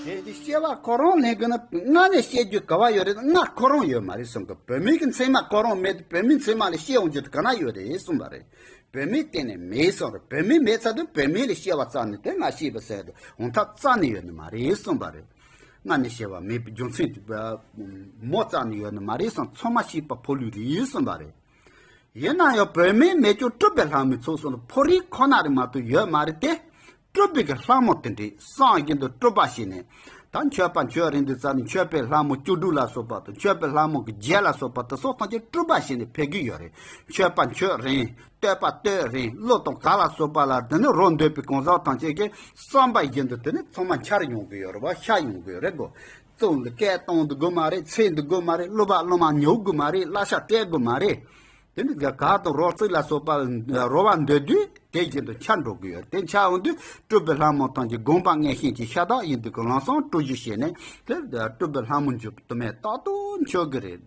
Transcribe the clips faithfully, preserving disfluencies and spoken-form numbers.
དེ་དེ་སྐྱེ་བ་ཁོ་རང་ལེན་དགོས་ན་སྔ་ནས་སྐྱེ་རྒྱུ་ག་བ་ཡོད་རེད། སྔ་ཁོ་རང་ཡོད་མ་རེད་གསུང་གི། བུད་མེད་ཀྱི་མཚན་མ་ཁོ་རང་མེད་དུས་བུད་མེད་མཚན་མ་ལས་སྐྱེ་འོང་རྒྱུ་དེ་ག་ན་ཡོད་རེད་གསུངས་པ་རེད། བུད་མེད་གཏན་ནས་མེད་གསུངས་རེད། བུད་མེད་མེད་ཚར་དུས་བུད་མེད་ལས་སྐྱེ་བ་རྩ་ནས་དེ་སྔ་སྐྱེས་པ་ཟེར་དུས་འོང་ཐབས་རྩ་ནས་ཡོད་ནི་མ་རེད་གསུངས་པ་རེད། སྔ་ནས་སྐྱེ་བ་མེད་པའི་རྒྱུ་མཚན་དེ་མོ་རྩ་ནས་ཡོད་ནི་མ་རེད་གསུངས། ཚང་མ་སྐྱེས་པ་ཕོ་ལུས་རེད་གསུངས་པ་རེད། ཡིན་ན་ཡང་བུད་མེད་མེད་ཀྱང་སྤྲུལ་པའི་ལྷ་མོའི་ཚོགས་སུ་ཕོ་རིགས་ཁོ་ན་རེ་མ་གཏོགས་ཡོད་མ་རེད་དེ། སྤྲུལ་པའི་གི་ལྷ་མོ་དེ་འདྲས་སངས་རྒྱས་འདི་སྤྲུལ་པ་བྱས་ནས། ད་མཆོད་པ་མཆོད་རན་དུས་ཙམ་ནས་མཆོད་པའི་ལྷ་མོ་བཅུ་དྲུག་ལ་སོགས་པ་དང་མཆོད་པའི་ལྷ་མོ་གི་རྒྱལ་ལ་སོགས་པ་དེ་སོགས་ཐམས་ཅད་སྤྲུལ་པ་བྱས་ནས་ཕེབས་ཀྱི་ཡོད་རེད། མཆོད་པ་མཆོད་རན། བསྟོད་པ་བསྟོད་རན། བློ་དང་ག་ལ་སོགས་པ་ལ་དེ་ནི་རོ་འདོད་པའི་གང་ཟག་ཐམས་ཅད་ཀྱི་བསམ་པ་བཞིན་དུ་དེ་ནི་ཚང་མ་འཆར་ཡོང་གི་ཡོད་རེད་བ། ཤར་ཡོང་གི་ཡོད་རེད་གོ། གཙུག་ལ་སྐད་གཏོང་དུ་དགོས་མ་རེད། འཚོལ་དུ་དགོས་མ་རེད། སློབ་པ་སློབ་མ་ཉོ་དགོས་མ་རེད། བསླབ་བྱ་སྤྲད་དགོས་མ་རེད། དེ་ནི་ག་དང་རོ་རྩིས་ལ་སོགས་པ་རོ་བ་འདོད་དུས་དེ་བཞིན་དུ་འཆར་འགྲོ་གི་ཡོད། དེ་འཆར་འོང་དུས་སྤྲུལ་པའི་ལྷ་མོ་ཐམས་ཅད་དགོངས་པ་མངོན་ཤེས་ཀྱི་ཤ་སྟག་ཡིན་དུས་ཀྱི་ལམ་སང་སྤྲུལ་གཞི་བྱས་ནས་དེ་སྤྲུལ་པའི་ལྷ་མོ་འཇུག་ཏུ་མེད་རྟག་ཏུ་འཆར་གི་རེད།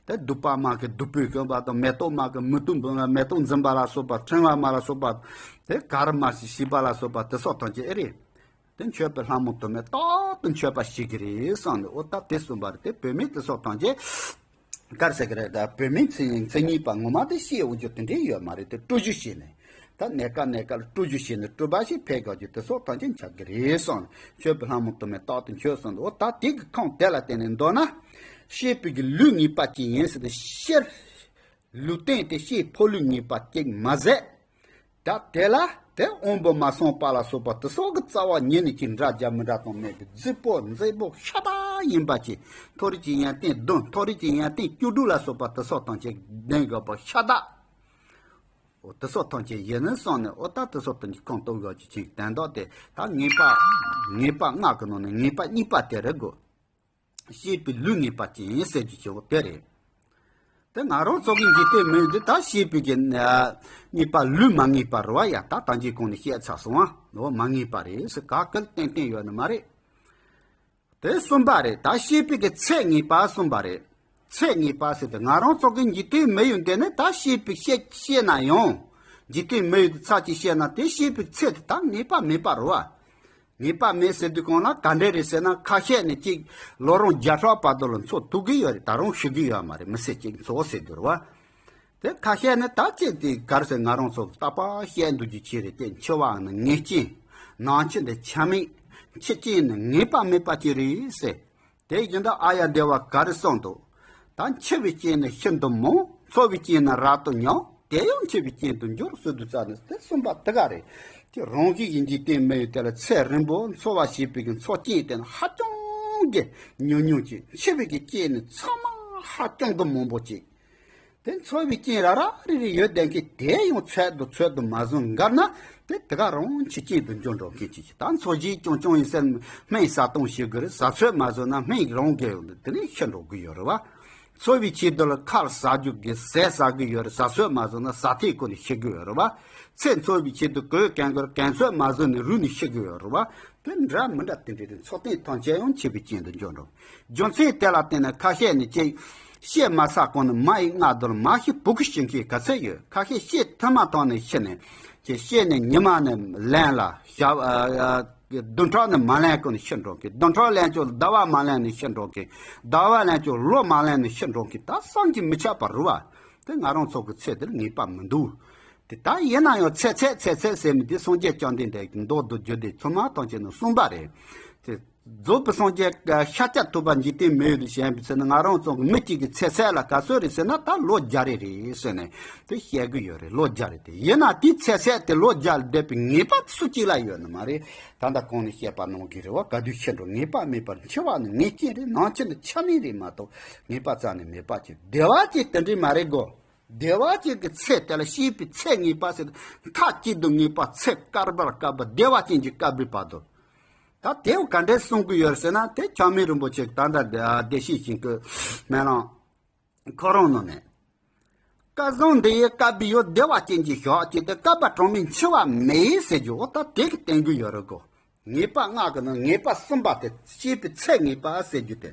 དེ་བདུག་པ་མ་གི་བདུག་སྤོས་གྱོན་པ་དང་། མེ་ཏོག་མ་གི་མེ་ཏོག་འཛིན་པ་ལ་སོགས་པ། ཕྲེང་བ་མ་ལ་སོགས་པ། དེ་གར་མ་ཞིག་ཤིས་པ་ལ་སོགས་པ་དེ་སོགས་ཐམས་ཅད་ཨེ་རེད། དེ་མཆོད་པའི་ལྷ་མོ་དུ་མས་རྟག་ཏུ་མཆོད་པ་བྱེད་ཀྱི་རེད་བསམ་ནས། འོ་ད་དེ་གསུངས་པ་རེད། དེ་བུད་མེད་དེ་སོགས་ཐམས་ཅད་གར་ཟེར་གི་རེད། ད་བུད་མེད་མཚན་མཚན་ཉིད་པ་ངོ་མ་དེ་ཤེས་འོང་རྒྱུ་དེ་འདྲའི་ཡོད་མ་རེད། དེ་སྤྲུལ་གཞི་བྱས་ནས། ད་གནས་སྐབས་གནས་སྐབས་ལ་སྤྲུལ་གཞི་བྱས་ནས་སྤྲུལ་པ་ཞིག་ཕེབས་དགོས་རྒྱུ་དེ་སོགས་ཐམས་ཅད་འཆར་གི་རེད་བསམ་ནས། མཆོད་པའི་ལྷ་མོ་དུ་མས་རྟག་ཏུ་མཆོད་གསུངས་འདུག་འོ་ད་དེ་གི་ཁུངས་དེ་ལ་བརྟེན་ནས་མདོར་ན། སྐྱེས་པའི་གི་ལུས་ངེས་པ་ཅན་ཡིན་ཟེར་ཏེ། སྐྱེས་ལུས་རྟེན་དེ་སྐྱེས་ཕོ་ལུས་ངེས་པ་ཅན་མ་ཟད། ད་དེ་ལ་དེ་དབང་པོ་མ་སོང་པ་ལ་སོགས་པ་དེ་སོགས་ཀྱི་རྩ་བ་ཉིད་ནས་ཀྱི་འདྲ་རྒྱ་མི་འདྲ་དང་མེད་པའི་རྫིག་པོ་མཛེས་པོ་ཤ་སྟག་ཡིན་པ་ཅིག་མཐོ་རིས་ཀྱི་ཡོན་ཏན་བདུན། མཐོ་རིས་ཀྱི་ཡོན་ཏན་བཅུ་དྲུག་ལ་སོགས་པ་དེ་སོགས་ཐམས་ཅད་ལྡན་དགོས་པ་ཤ་སྟག་འོ་དེ་སོགས་ཐམས་ཅད་ཡིན་ནི་སོང་ནས། འོ་ད་དེ་སོགས་ཐམས་ཅད་ཁུངས་གཏུགས་དགོས་ཀྱི་ཅིག་དོན་དག་དེ་ད་ངེས་པ། ངེས་པ་ལྔ་གི་ནང་ནས་ངེས་པ་གཉིས་པ་དེ་རེད་གོ། སྐྱེས་པའི་ལུས་ངེས་པ་ཅན་ཟེར་རྒྱུ་ཆེ་བོ་དེ་རེད། དེ་ང་རང་ཚོ་གི་འཇིག་རྟེན་མི་ཡུལ་འདི་ད་སྐྱེས་པའི་གི་ཨ་ངེས་པ་ལུས་མ་ངེས་པ་རེད་བ། ཡ་ད་ད་གིན་གོང་ནས་བཤད་ཚར་སོང་ཨ། འོ་མ་ངེས་པ་རེད་ཟེར་ག་གེ་ཏན་ཏན་ཡོད་ནི་མ་རེད། དེ་གསུམ་པ་རེད། ད་སྐྱེས་པའི་གི་ཚེ་ངེས་པ་གསུམ་པ་རེད། ཚེ་ངེས་པ་ཟེར་དུས་ང་རང་ཚོ་གི་འཇིག་རྟེན་མི་ཡུལ་འདི་ནི་ད་སྐྱེས་པའི་སྐྱེ་སྐྱེ་ན་ཡང་། འཇིག་རྟེན་མི་ཡུལ་འདི་ཚ་གཅིག་སྐྱེ་ན་དེ་སྐྱེས་པའི་ཚེ་དེ་ད་ངེས་པ་མེད་པ་རེད་བ། ངེས་པ་མེད་ཟེར་དུས་གང་ལ་ག་འདྲ་རེད་ཟེར་ན། ཁ་ཤས་ནི་གཅིག་ལོ་རིམ་བརྒྱ་ཕྲག་བར་དུ་ལ་འཚོ་ཐུབ་ཀྱི་ཡོད་རེད། ད་རུང་ཤི་གི་ཡོད་མ་རེད། མི་ཚེ་གཅིག་འཚོ་ཟེར་དུས་རེད་བ། དེ་ཁ་ཤས་ནི་ད་གཅིག་དེ་གར་ཟེར་ང་རང་ཚོ་རྟག་པར་བཤད་འདུག་རྒྱུ་ཅིག་རེད་དེ། འཆི་བ་ནི་ངེས་ཅན། ནང་འཆི་འདི་ཆ་མེད། འཆི་རྐྱེན་ནི་ངེས་པ་མེད་པ་ཅིག་རེད་ཟེར། དེ་བཞིན་དུ་ཨཱརྱ་དེ་བ་ག་རེ་གསུངས་འདུག་ད་འཆི་བའི་རྐྱེན་ནི་ཤིན་ཏུ་མང་། འཚོ་བའི་རྐྱེན་ནི་རབ་ཏུ་ཉུང་། དེ་ཡང་འཆི་བའི་རྐྱེན་དུ་འགྱུར་ཟེར་དུས་ཙམ་ནས། དེ་གསུམ་པ་དེ་ག་རེད། དེ་རང་བཞིན་གྱི་འཇིག་རྟེན་མི་ཡུལ་དེ་ལ་ཚེ་རིང་པོ་འཚོ་བ་བྱེད་པའི་གི་འཚོ་རྐྱེན་དེ་ནི་ཧ་ཅང་གི་ཉུང་ཉུང་ཅིག་འཆི་བའི་གི་རྐྱེན་ནི་ཚང་མ་ཧ་ཅང་གི་མང་པོ་ཅིག་དེ་འཚོ་བའི་རྐྱེན་ར་ར་རི་རི་ཡོད་བསྡད་མཁན་དེ་ཡང་ཚད་དང་ཚོད་དུ་མ་བཟུང་འགར་ན། དེ་དེ་ག་རང་འཆི་རྐྱེན་དུ་འགྱུར་འགྲོ་མཁན་ཅིག་ད་འཚོ་བྱེད་རྐྱང་རྐྱང་ཡིན་ཟེར་སྨན་ཟ་སྟངས་ཤེས་དགོས་རེད། ཟ་ཚོད་མ་བཟུང་ན་སྨན་རང་འགལ་ཡོང་དུས་དེ་ནས་ཤི་འགྲོ་གི་ཡོད་རེད་བ། འཚོ་བའི་ཆེད་དུ་ལ་ཁལ་ཟ་རྒྱུ་གི་ཟས་ཟ་གི་ཡོད་རེད། ཟ་ཚོད་མ་བཟུང་ན་ཟ་ཐལ་ཁོ་ནས་ཤི་གི་ཡོད་རེད་བ། ཚེ་འཚོ་བའི་ཆེད་དུ་གོས་གོན་དགོས་རེད། གོན་ཚོད་མ་བཟུང་ནས་རུལ་ནས་ཤི་གི་ཡོད་རེད་བ། དེ་འདྲ་མི་འདྲ་དེ་འདྲའི་རིགས་འཚོ་རྟེན་ཐམས་ཅད་ཡང་འཆི་བའི་རྐྱེན་དུ་འགྱུར་འགྲོ། རྒྱུ་མཚན་དེ་ལ་བརྟེན་ནས་ཁ་ཤས་ནི་ཅིག་སྐྱེས་མ་ཚར་གོང་ནས་མ་ཡི་མངལ་དུ་ལ་མ་ཤི་བུ་གུ་སྐྱེ་མཁན་ག་ཚད་ཡོད། ཁ་ཤས་སྐྱེས་ཐུབ་མ་ཐག་ནས་ཤི་ནས་ཅིག་སྐྱེས་ནས་ཉི་མ་ནས་ལན་ལ་ཞག་ཨ་ཨ་བདུན་ཕྲག་ནས་མ་ལན་གོང་ནས་ཤི་འགྲོ་མཁན། བདུན་ཕྲག་ལན་ཅོག་ཟླ་བ་མ་ལན་ནས་ཤི་འགྲོ་མཁན། ཟླ་བ་ལན་ཅོག་ལོ་མ་ལན་ནས་ཤི་འགྲོ་མཁན། ད་བསམ་གྱིས་མི་ཁྱབ་པ་རེད་བ། དེ་ང་རང་ཚོ་གི་ཚེ་འདིར་ངེས་པ་མི་འདུག་དེ་ད་ཡིན་ན་ཡང་ཚེ་ཚད་ཚེ་ཚད་ཟེར་མི་དེ་སངས་རྒྱས་བཅོམ་ལྡན་འདས་ཀྱིས་མདོ་སྡུད་རྒྱུད་སྡེ་ཐོག་མ་ཐམས་ཅད་ནང་གསུངས་པ་རེད། དེ་རྫོགས་པའི་སངས་རྒྱས་ཤཱཀྱ་ཐུབ་པ་འཇིག་རྟེན་མི་ཡུལ་དུ་བྱོན་པའི་ཚེ་ན་ང་རང་ཚོ་གི་མི་གཅིག་གི་ཚེ་ཚད་ལ་ག་ཚོད་རེད་ཟེར་ན། ད་ལོ་བརྒྱ་རེ་རེད་ཟེར་ནས་དེ་བཤད་གི་ཡོད་རེད། ལོ་བརྒྱ་རེད། དེ་ཡིན་ན་དེའི་ཚེ་ཚད་དེ་ལོ་བརྒྱ་ལ་བསྡད་པའི་ངེས་པ་སུ་གཅིག་ལ་ཡོད་ནི་མ་རེད། ད་ལྟ་གོང་ནས་བཤད་པ་ནང་གི་རེད་བ། ག་དུས་ཤི་འགྲོ་ངེས་པ་མེད་པར། འཆི་བ་ནི་ངེས་རྐྱེན་རེད། ནང་འཆི་ནི་ཆ་མེད་རེད་མ་གཏོགས་ངེས་པ་རྩ་ནས་མེད་པ་ཅིག་བདེ་བ་ཅིག་དེ་འདྲའི་མ་རེད་གོ། བདེ་བ་ཅན་གྱི་ཚེ་དེ་ལ་སྐྱེས་པའི་ཚེ་ངེས་པ་ཟེར། མཐའ་གཅིག་ཏུ་ངེས་པ་ཚེ་བསྐལ་པར་བསྐལ་པ་བདེ་བ་ཅན་གྱི་བསྐལ་པའི་བར་དུ། ད་དེ་ག་འདྲས་གསུང་གི་ཡོད་ཟེར་ན། དེ་ཆགས་མེད་རིན་པོ་ཆེ་ད་ལྟ་བདེ་གཤེགས་ཞིང་གི་སྨོན་ལམ་ཁོ་རང་ནང་ནས། སྐལ་བཟང་འདི་ཡི་བསྐལ་པའི་ཡུལ། བདེ་བ་ཅན་གྱི་ཞག་གཅིག་ཏུ། བསྐལ་པ་གྲངས་མེད་འཆི་བ་མེད་ཟེར་རྒྱུ། འོ་ད་དེ་གི་བསྟན་གི་ཡོད་རེད་གོ། ངེས་པ་ལྔ་གི་ནང་ངེས་པ་གསུམ་པ་དེ་སྐྱེས་པའི་ཚེ་ངེས་པ་ཟེར་རྒྱུ་དེ།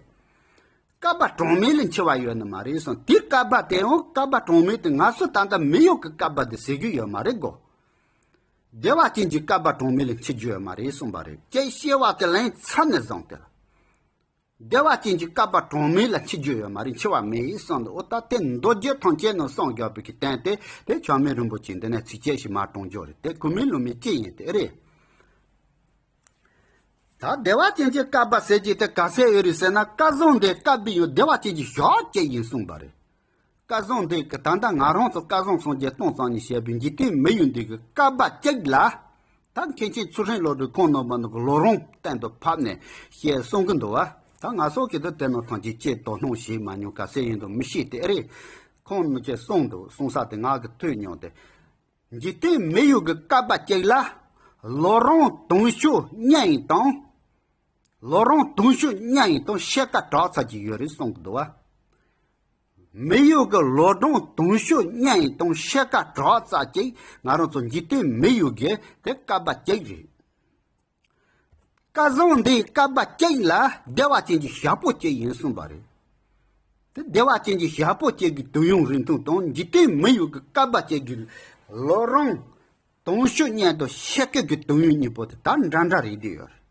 བསྐལ་པ་གྲངས་མེད་ལ་འཆི་བ་ཡོད་ནི་མ་རེད་གསུངས། དེའི་བསྐལ་པ་དེ་ཡང་བསྐལ་པ་གྲངས་མེད་དེ་ང་ཚོ་ད་ལྟ་མི་ཡུལ་གྱི་བསྐལ་པ་དེ་ཟེར་རྒྱུ་ཡོད་མ་རེད་གོ། བདེ་བ་ཅན་གྱི་བསྐལ་པ་གྲངས་མེད་ལ་འཆི་རྒྱུ་ཡོད་མ་རེད་གསུངས་པ་རེད། ཀྱེ་སྐྱེ་བ་དེ་ལན་ཚར་ནས་བཟུང་སྟེ་ལ། བདེ་བ་ཅན་གྱི་བསྐལ་པ་གྲངས་མེད་ལ་འཆི་རྒྱུ་ཡོད་མ་རེད། འཆི་བ་མེད་གསུངས་འདུག་འོ་ད་དེ་མདོ་རྒྱུད་ཐམས་ཅད་ནང་གསུངས་བཞག་པའི་གི་དོན་དེ་དེ་ཆགས་མེད་རིན་པོ་ཆེ་འདི་ནས་ཚིགས་བཅད་ཞིག་མར་དྲངས་རྒྱུ་རེད། དེ་གོ་མིན་ལོ་མའི་སྐྱེས་ཡིན་དེ་རེད། ད་བདེ་བ་ཅན་གྱི་བསྐལ་པ་ཟེར་གྱི་དེ་ག་ཚད་ཡོད་རེད་ཟེར་ན། སྐལ་བཟང་འདི་བསྐལ་པའི་ཡང་བདེ་བ་ཅན་གྱི་ཞག་གཅིག་ཡིན་གསུངས་པ་རེད། སྐལ་བཟང་འདི་གི་ད་ལྟ་ང་རང་ཚོ་སྐལ་བཟང་སངས་རྒྱས་སྟོང་རྩ་གཉིས་བཤད་པའི་འཇིག་རྟེན་མི་ཡུལ་འདི་གི་བསྐལ་པ་གཅིག་ལ། ད་མཁན་ཆེན་ཚུལ་ཁྲིམས་བློ་གྲོས་ཁོང་རྣམ་པ་ནི་གི་ལོ་རིམ་སྟེང་དུ་ཕབ་ནས་བཤད་གསུང་གི་འདུག་བ། ད་ང་ཚོ་གི་དུ་དེ་ནང་ཐང་ཅིག་ཅེས་དོ་སྣང་བྱེད་མ་མྱོང་། ག་ཚད་ཡིན་དུ་མི་ཤེས་དེ་ཨེ་རེད། ཁོང་ནི་ཅེས་གསུང་འདུག་གསུང་ས་དེ་ང་གི་ཐོས་མྱོང་དེ། འཇིག་རྟེན་མི་ཡུལ་གྱི་བསྐལ་པ་གཅིག་ལ། ལོ་རིམ་དུང་ཕྱུར་གཉིས་དང་། ལོ་རིམ་དུང་ཕྱུར་གཉིས་དང་ཕྱེད་ཀ་གྲགས་ཚད་ཅིག་ཡོད་རེད་གསུང་གི་འདུག་བ། མི་ཡུལ་གྱི་ལོ་གྲངས་དུང་ཕྱུར་གཉིས་དང་ཕྱེད་ཀ་གྲགས་ཚད་ཅིག་ང་རང་ཚོ་འཇིག་རྟེན་མི་ཡུལ་གྱི་དེ་བསྐལ་པ་གཅིག་རེད། སྐལ་བཟང་འདིའི་བསྐལ་པ་གཅིག་ལ་བདེ་བ་ཅན་གྱི་ཞག་པོ་གཅིག་ཡིན་གསུངས་པ་རེད། དེ་བདེ་བ་ཅན་གྱི་ཞག་པོ་གཅིག་གི་དུས་ཡུན་རིང་ཐུང་དང་འཇིག་རྟེན་མི་ཡུལ་གྱི་བསྐལ་པ་གཅིག་གི་ལོ་རིམ་དུང་ཕྱུར་གཉིས་དང་ཕྱེད་ཀ་གི་དུས་ཡུན་གཉིས་པོ་དེ་ད་འདྲ་འདྲ་རེད་བསྡད་ཡོད་རེད།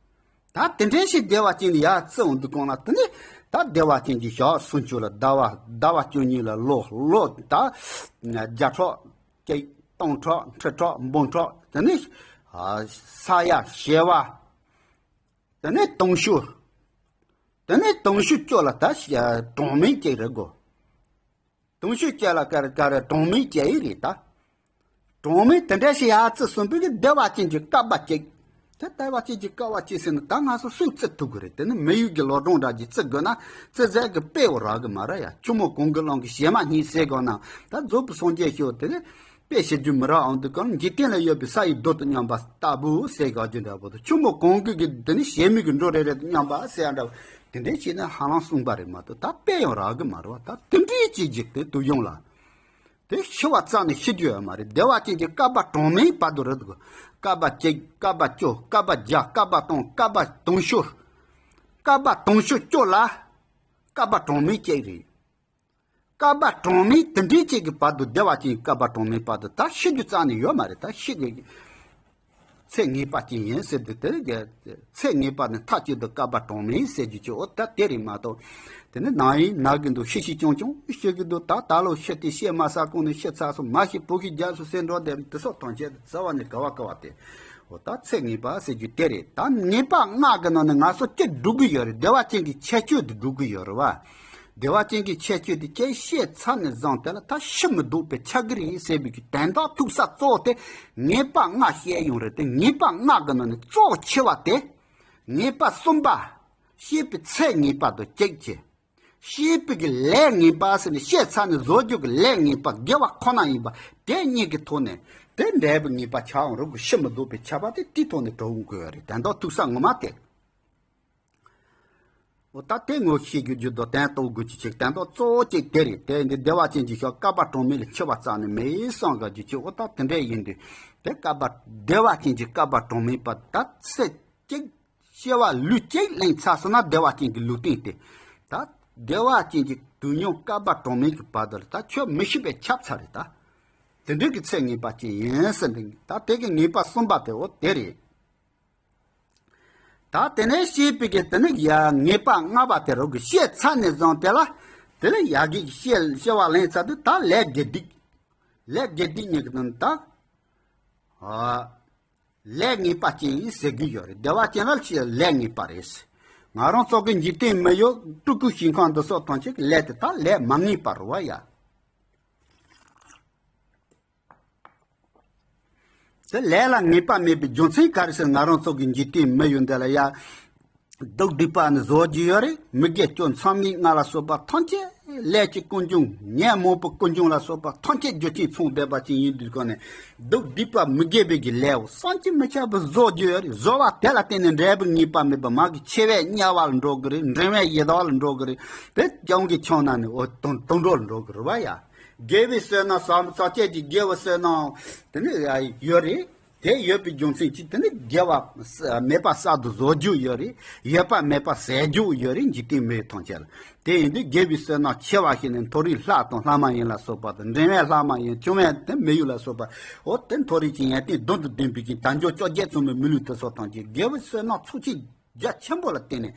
ད་དེ་འདྲའི་ཞིག་བདེ་བ་ཅན་ལ་ཡར་བརྩི་འོང་དུས་གང་ལ་དེ་ནི་ད་བདེ་བ་ཅན་གྱི་ཞག་སུམ་ཅུ་ལ་ཟླ་བ། ཟླ་བ་བཅུ་གཉིས་ལ་ལོ། ལོ་ད་བརྒྱ་ཕྲག་གཅིག་སྟོང་ཕྲག་ཁྲི་ཕྲག་འབུམ་ཕྲག་དེ་ནི་ས་ཡ་བྱེ་བ། དེ་ནས་དུང་ཕྱུར། དེ་ནས་དུང་ཕྱུར་བཅུ་ལ་ད་གྲངས་མེད་ཅིག་རེད་གོ། དུང་ཕྱུར་བཅུ་ལ་ག་རེ་ག་རེ་གྲངས་མེད་ཅིག་ཡིན་རེད་ད། གྲངས་མེད་དེ་འདྲ་ཞིག་ཡར་བརྩི་སོང་བའི་གི་བདེ་བ་ཅན་གྱི་བསྐལ་པ་གཅིག་དེ་བདེ་བ་ཅན་གྱི་བསྐལ་པ་གཅིག་ཟེར་ན་ད་ང་ཚོ་སུས་བརྩི་ཐུབ་གི་རེད། དེ་ནི་མི་ཡུལ་གྱི་ལོ་གྲངས་འདྲ་ཅིག་བརྩི་དགོས་ན་བརྩི་ཟེར་གི་དཔེ་བོ་རག་གི་མ་རེད་ཡ། ཆུ་མོ་གངས་ཀྱི་ཀླུང་གི་བྱེ་མ་སྙེད་ཟེར་དགོས་ན་ད་རྫོགས་པའི་སངས་རྒྱས་ཤོག་དེ་ནི། དཔེ་བྱེད་རྒྱུ་མི་རག་ཨང་། དུས་གང་འཇིག་རྟེན་ལ་ཡོད་པའི་ས་ཡི་རྡོ་དང་མཉམ་པ་ལྟ་བུ་ཟེར་དགོས་རྒྱུ་འདྲ་པོ་དང་། ཆུ་མོ་གངས་ཀྱི་གི་དེ་ནི་བྱེ་མའི་གི་འབྲུ་རེ་རེ་དང་མཉམ་པ་ཟེར་འདྲ་བོ། དེ་འདྲའི་བྱས་ནས་ཧ་ལམ་གསུངས་པ་རེད་མ་གཏོགས་ད་དཔེ་ཡང་རག་གི་མ་རེད་བ། ད་དེ་འདྲའི་ཅིག་ཅིག་དེ་དུས་ཡུན་ལ་དེ་འཆི་བ་རྩ་ནས་ཤི་རྒྱུ་ཡོད་མ་རེད། བདེ་བ་ཅན་གྱི་བསྐལ་པ་གྲངས་མེད་བར་དུ་རེད་འདུག་བསྐལ་པ་གཅིག་བསྐལ་པ་བཅུ། བསྐལ་པ་བརྒྱ། བསྐལ་པ་སྟོང་། བསྐལ་པ་དུང་ཕྱུར། བསྐལ་པ་དུང་ཕྱུར་བཅུ་ལ་བསྐལ་པ་གྲངས་མེད་གཅིག་རེད། བསྐལ་པ་གྲངས་མེད་དེ་འདྲའི་ཅིག་གི་བར་དུ་བདེ་བ་ཅན་གྱི་བསྐལ་པ་གྲངས་མེད་བར་དུ་ད་ཤི་རྒྱུ་རྩ་ནས་ཡོད་མ་རེད། ད་ཤི་དགོས་ཀྱི་ཚེ་ངེས་པ་ཅན་ཡིན་ཟེར་དུས་དེ་ཚེ་ངེས་པ་ནི་མཐའ་གཅིག་ཏུ་བསྐལ་པ་གྲངས་མེད་ཟེར་རྒྱུ་ཅིག་འོ་ད་དེ་རེད་མ་གཏོགས། དེ་ནི་ན་ཡིན་ན་གི་འདུག་ཤི་ཤི་ཅུང་ཅུང་ཤི་གི་འདུག་ད་ད་ལོ་ཤི་དེ་ཤི་མ་ས་ཀུན་ནས་ཤི་ཚར་སོང་། མ་ཤི་བུ་གི་རྒྱབ་སུ་སེ་འགྲོ་བསྡད་དེ་སོགས་དོན་ཆེད་དུ་རྩ་བ་ནས་ག་བ་ག་བ་དེ། འོ་ད་ཚེ་ངེས་པ་ཟེར་རྒྱུ་དེ་རེད། ད་ངེས་པ་ལྔ་གི་ནང་ནས་ང་ཚོ་ཅི་སྒྲུབ་གི་ཡོད་རེད། བདེ་བ་ཅན་གྱི་ཁྱད་ཆོས་དེ་སྒྲུབ་གི་ཡོད་རེད་བ། བདེ་བ་ཅན་གྱི་ཁྱད་ཆོས་དེ་ཅི་ཤེས་ཚར་ནས་བཟུང་དེ་ལ་ད་ཤི་མི་ལྡོག་པའི་ཆགས་ཀྱི་རེད་ཟེར་བའི་གི་དོན་དག་ཐུག་ས་གཙོ་བོ་དེ་ངེས་པ་ལྔ་བཤད་ཡོང་རེད་དེ། ངེས་པ་ལྔ་གི་ནང་ནས་གཙོ་ཆེ་བ་དེ་ངེས་པ་གསུམ་པ། ཤེས་པའི་ཚད་ངེས་པ་དང་གཅིག་བྱས། ཤེས་པའི་གི་ལས་ངེས་པ་ཟེར་ནས་ཤེས་ཚར་ནས་བཟོ་རྒྱུ་གི་ལས་ངེས་པ་དགེ་བ་ཁོ་ན་ཡིན་པ་དེ་གཉིས་ཀྱི་ཐོག་ནས་དེ་འབྲས་བུ་ངེས་པ་ཆགས་འོང་རུང་གི་ཤི་མི་ལྡོག་པའི་ཆགས་པ་དེ་དེའི་ཐོག་ནས་གྲུབ་འོང་དགོས་རེད། དོན་དག་ཐུག་ས་ངོ་མ་དེ། འོ་ད་དེ་ངོ་ཤེས་རྒྱུ་རྒྱུ་དང་དོན་རྟོགས་དགོས་ཀྱི་ཅིག་དོན་དག་གཙོ་བོ་གཅིག་དེ་རེད། དེ་འདི་བདེ་བ་ཅན་གྱི་ཞག་བསྐལ་པ་གྲངས་མེད་ལ་འཆི་བ་རྩ་ནས་མེད་བསམ་དགའ་རྒྱུ་ཅིག་འོ་ད་དེ་འདྲ་ཡིན་དུས་དེ་བསྐལ་པ་བདེ་བ་ཅན་གྱི་བསྐལ་པ་གྲངས་མེད་པ་ད་ཚེ་གཅིག་སྐྱེ་བ་ལུས་གཅིག་ལེན་ཚར་སོང་ན་བདེ་བ་ཅན་གྱི་ལུས་རྟེན་དེ། ད་བདེ་བ་ཅན་གྱི་དུས་ཡུན་བསྐལ་པ་གྲངས་མེད་ཀྱི་བར་དུ་ལ་ད་ཁྱོད་མི་ཤི་བའི་ཁྱབ་ཚར་རེད་ད། དེ་འདྲའི་གི་ཚེ་ངེས་པ་ཅན་ཡིན་ཟེར་འདི་ད་དེ་གི་ངེས་པ་གསུམ་པ་དེ་འོ་དེ་རེད། ད་དེ་ནས་ཤེས་པའི་གི་དེ་ནི་ཡ་ངེས་པ་ལྔ་པ་དེ་རུ་གི་ཤེས་ཚར་ནས་བཟུང་དེ་ལ་དེ་ལ་ཡ་གི་ཤེས་ཤེས་པ་ལེན་ཚར་དུས་ད་ལས་དགེ་སྡིག་ལས་དགེ་སྡིག་གཉིས་ཀྱི་དོན་ད། ཨ། ལས་ངེས་པ་ཅན་ཡིན་ཟེར་གྱི་ཡོད་རེད། བདེ་བ་ཅན་ལ་ཅི་ལས་ངེས་པ་རེད། ང་རང་ཚོ་གི་འཇིག་རྟེན་མི་ཡུལ་སྤྲུལ་སྐུ་ཞིང་ཁམས་འདི་སོགས་ཐམས་ཅད་ཀྱི་ལས་དེ་དག་ལས་མ་ངེས་པ་རེད་བ་ཡ། དེ་ལས་ལ་ངེས་པ་མེད་པའི་རྒྱུ་མཚན་ག་རེ་ཟེར། ང་རང་ཚོ་གི་འཇིག་རྟེན་མི་ཡུལ་འདི་ལ་ཡ། སྡུག་སྡིག་པ་ནི་བཟོ་རྒྱུ་ཡོད་རེད། མི་དགེ་སྐྱོན་མཚམས་མེད་ལྔ་ལ་སོགས་པ་ཐམས་ཅད་ལས་ཀྱི་ཀུན་འབྱུང་ཉོན་མོངས་པའི་ཀུན་འབྱུང་ལ་སོགས་པ་ཐམས་ཅད་རྒྱུ་རྐྱེན་མཚུངས་ལྡན་པ་ཅན་ཡིན་དུས་གོ་ནས་སྡུག་སྡིག་པ་མི་དགེ་བའི་གི་ལས་བསམ་གྱིས་མི་ཁྱབ་པ་བཟོ་རྒྱུ་ཡོད་རེད། བཟོ་བ་དེ་ལ་བརྟེན་ནས་འབྲས་བུ་ངེས་པ་མེད་པ་མ་གི་ཆེ་བས་དམྱལ་བ་ལ་འགྲོ་གི་རེད། འབྲིང་བས་ཡི་དྭགས་ལ་འགྲོ་གི་རེད། དེ་སྤྱང་ཀི་ཆུང་ན་ནི་འོ་དུད་འགྲོ་ལ་འགྲོ་གི་རེད་བ་ཡ། དགེ་བའི་བསོད་ནམས་བསགས་བསགས་བྱས་ཀྱི་དགེ་བའི་བསོད་ནམས་དེ་ནི་ཡོད་རེད། དེ་ཡོད་པའི་རྒྱུ་མཚན་གྱིས་དེ་ནི་དགེ་བ་མེད་པ་བསགས་དུ་བཟོ་རྒྱུ་ཡོད་རེད། ཡོད་པ་མེད་པ་ཟད་རྒྱུ་ཡོད་རེད། འཇིག་རྟེན་མི་ཡུལ་ཐམས་ཅད་ལ། དེ་ཡིན་དུས་དགེ་བའི་བསོད་ནམས་ཆེ་བ་ཞིག་ནི་མཐོ་རིས་ལྷ་དང་ལྷ་མ་ཡིན་ལ་སོགས་པ་དང་། འབྲིང་བས་ལྷ་མ་ཡིན། ཆུང་བས་དེ་མི་ཡུལ་ལ་སོགས་པ། འོ་དེ་མཐོ་རིས་ཀྱི་ཡོན་ཏན་བདུན་དང་ལྡན་པའི་གི་དལ་འབྱོར་བཅོ་བརྒྱད་མཚུངས་པའི་མི་ལུས་དེ་སོགས་ཐམས་ཅད་དགེ་བའི་བསོད་ནམས་ཚོགས་ཆེན་རྒྱ་ཆེན་པོ་ལ་བརྟེན་ནས།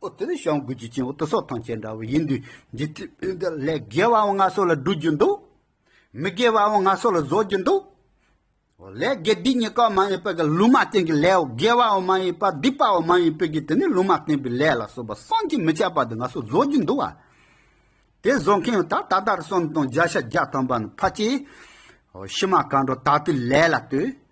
ཨོ་དེ་ནི་བྱང་དགོས་ཀྱི་ཅིང་འོ་དེ་སོགས་ཐམས་ཅད་འདྲ་བོ་ཡིན་དུས་འཇིག་རྟེན་འདི་ལས་དགེ་བའང་ང་སོ་ལ་སྒྲུབ་རྒྱུ་འདུག་མི་དགེ་བའང་ང་སོ་ལ་བཟོ་རྒྱུ་འདུག་ལས་དགེ་སྡིག་གཉིས་ཀ་མ་ཡིན་པའི་གི་ལུང་མ་བསྟན་གྱི་ལས་འོ་དགེ་བའང་མ་ཡིན་པ་སྡིག་པའང་མ་ཡིན་པའི་གི་དེ་ནི་ལུང་མ་བསྟན་པའི་ལས་ལ་སོགས་པ་བསམ་གྱིས་མི་ཁྱབ་པ་དེ་ང་སོ་བཟོ་རྒྱུ་འདུག་བ། དེ་བཟོ་མཁན་ད་ད་ལྟར་སོང་དང་བརྒྱ་ཆ་བརྒྱ་ཐམ་པ་ནི་ཕལ་ཆེར་ཕྱི་མ་གང་འགྲོ་ད་ལྟའི་ལས་ལ་ལྟོས།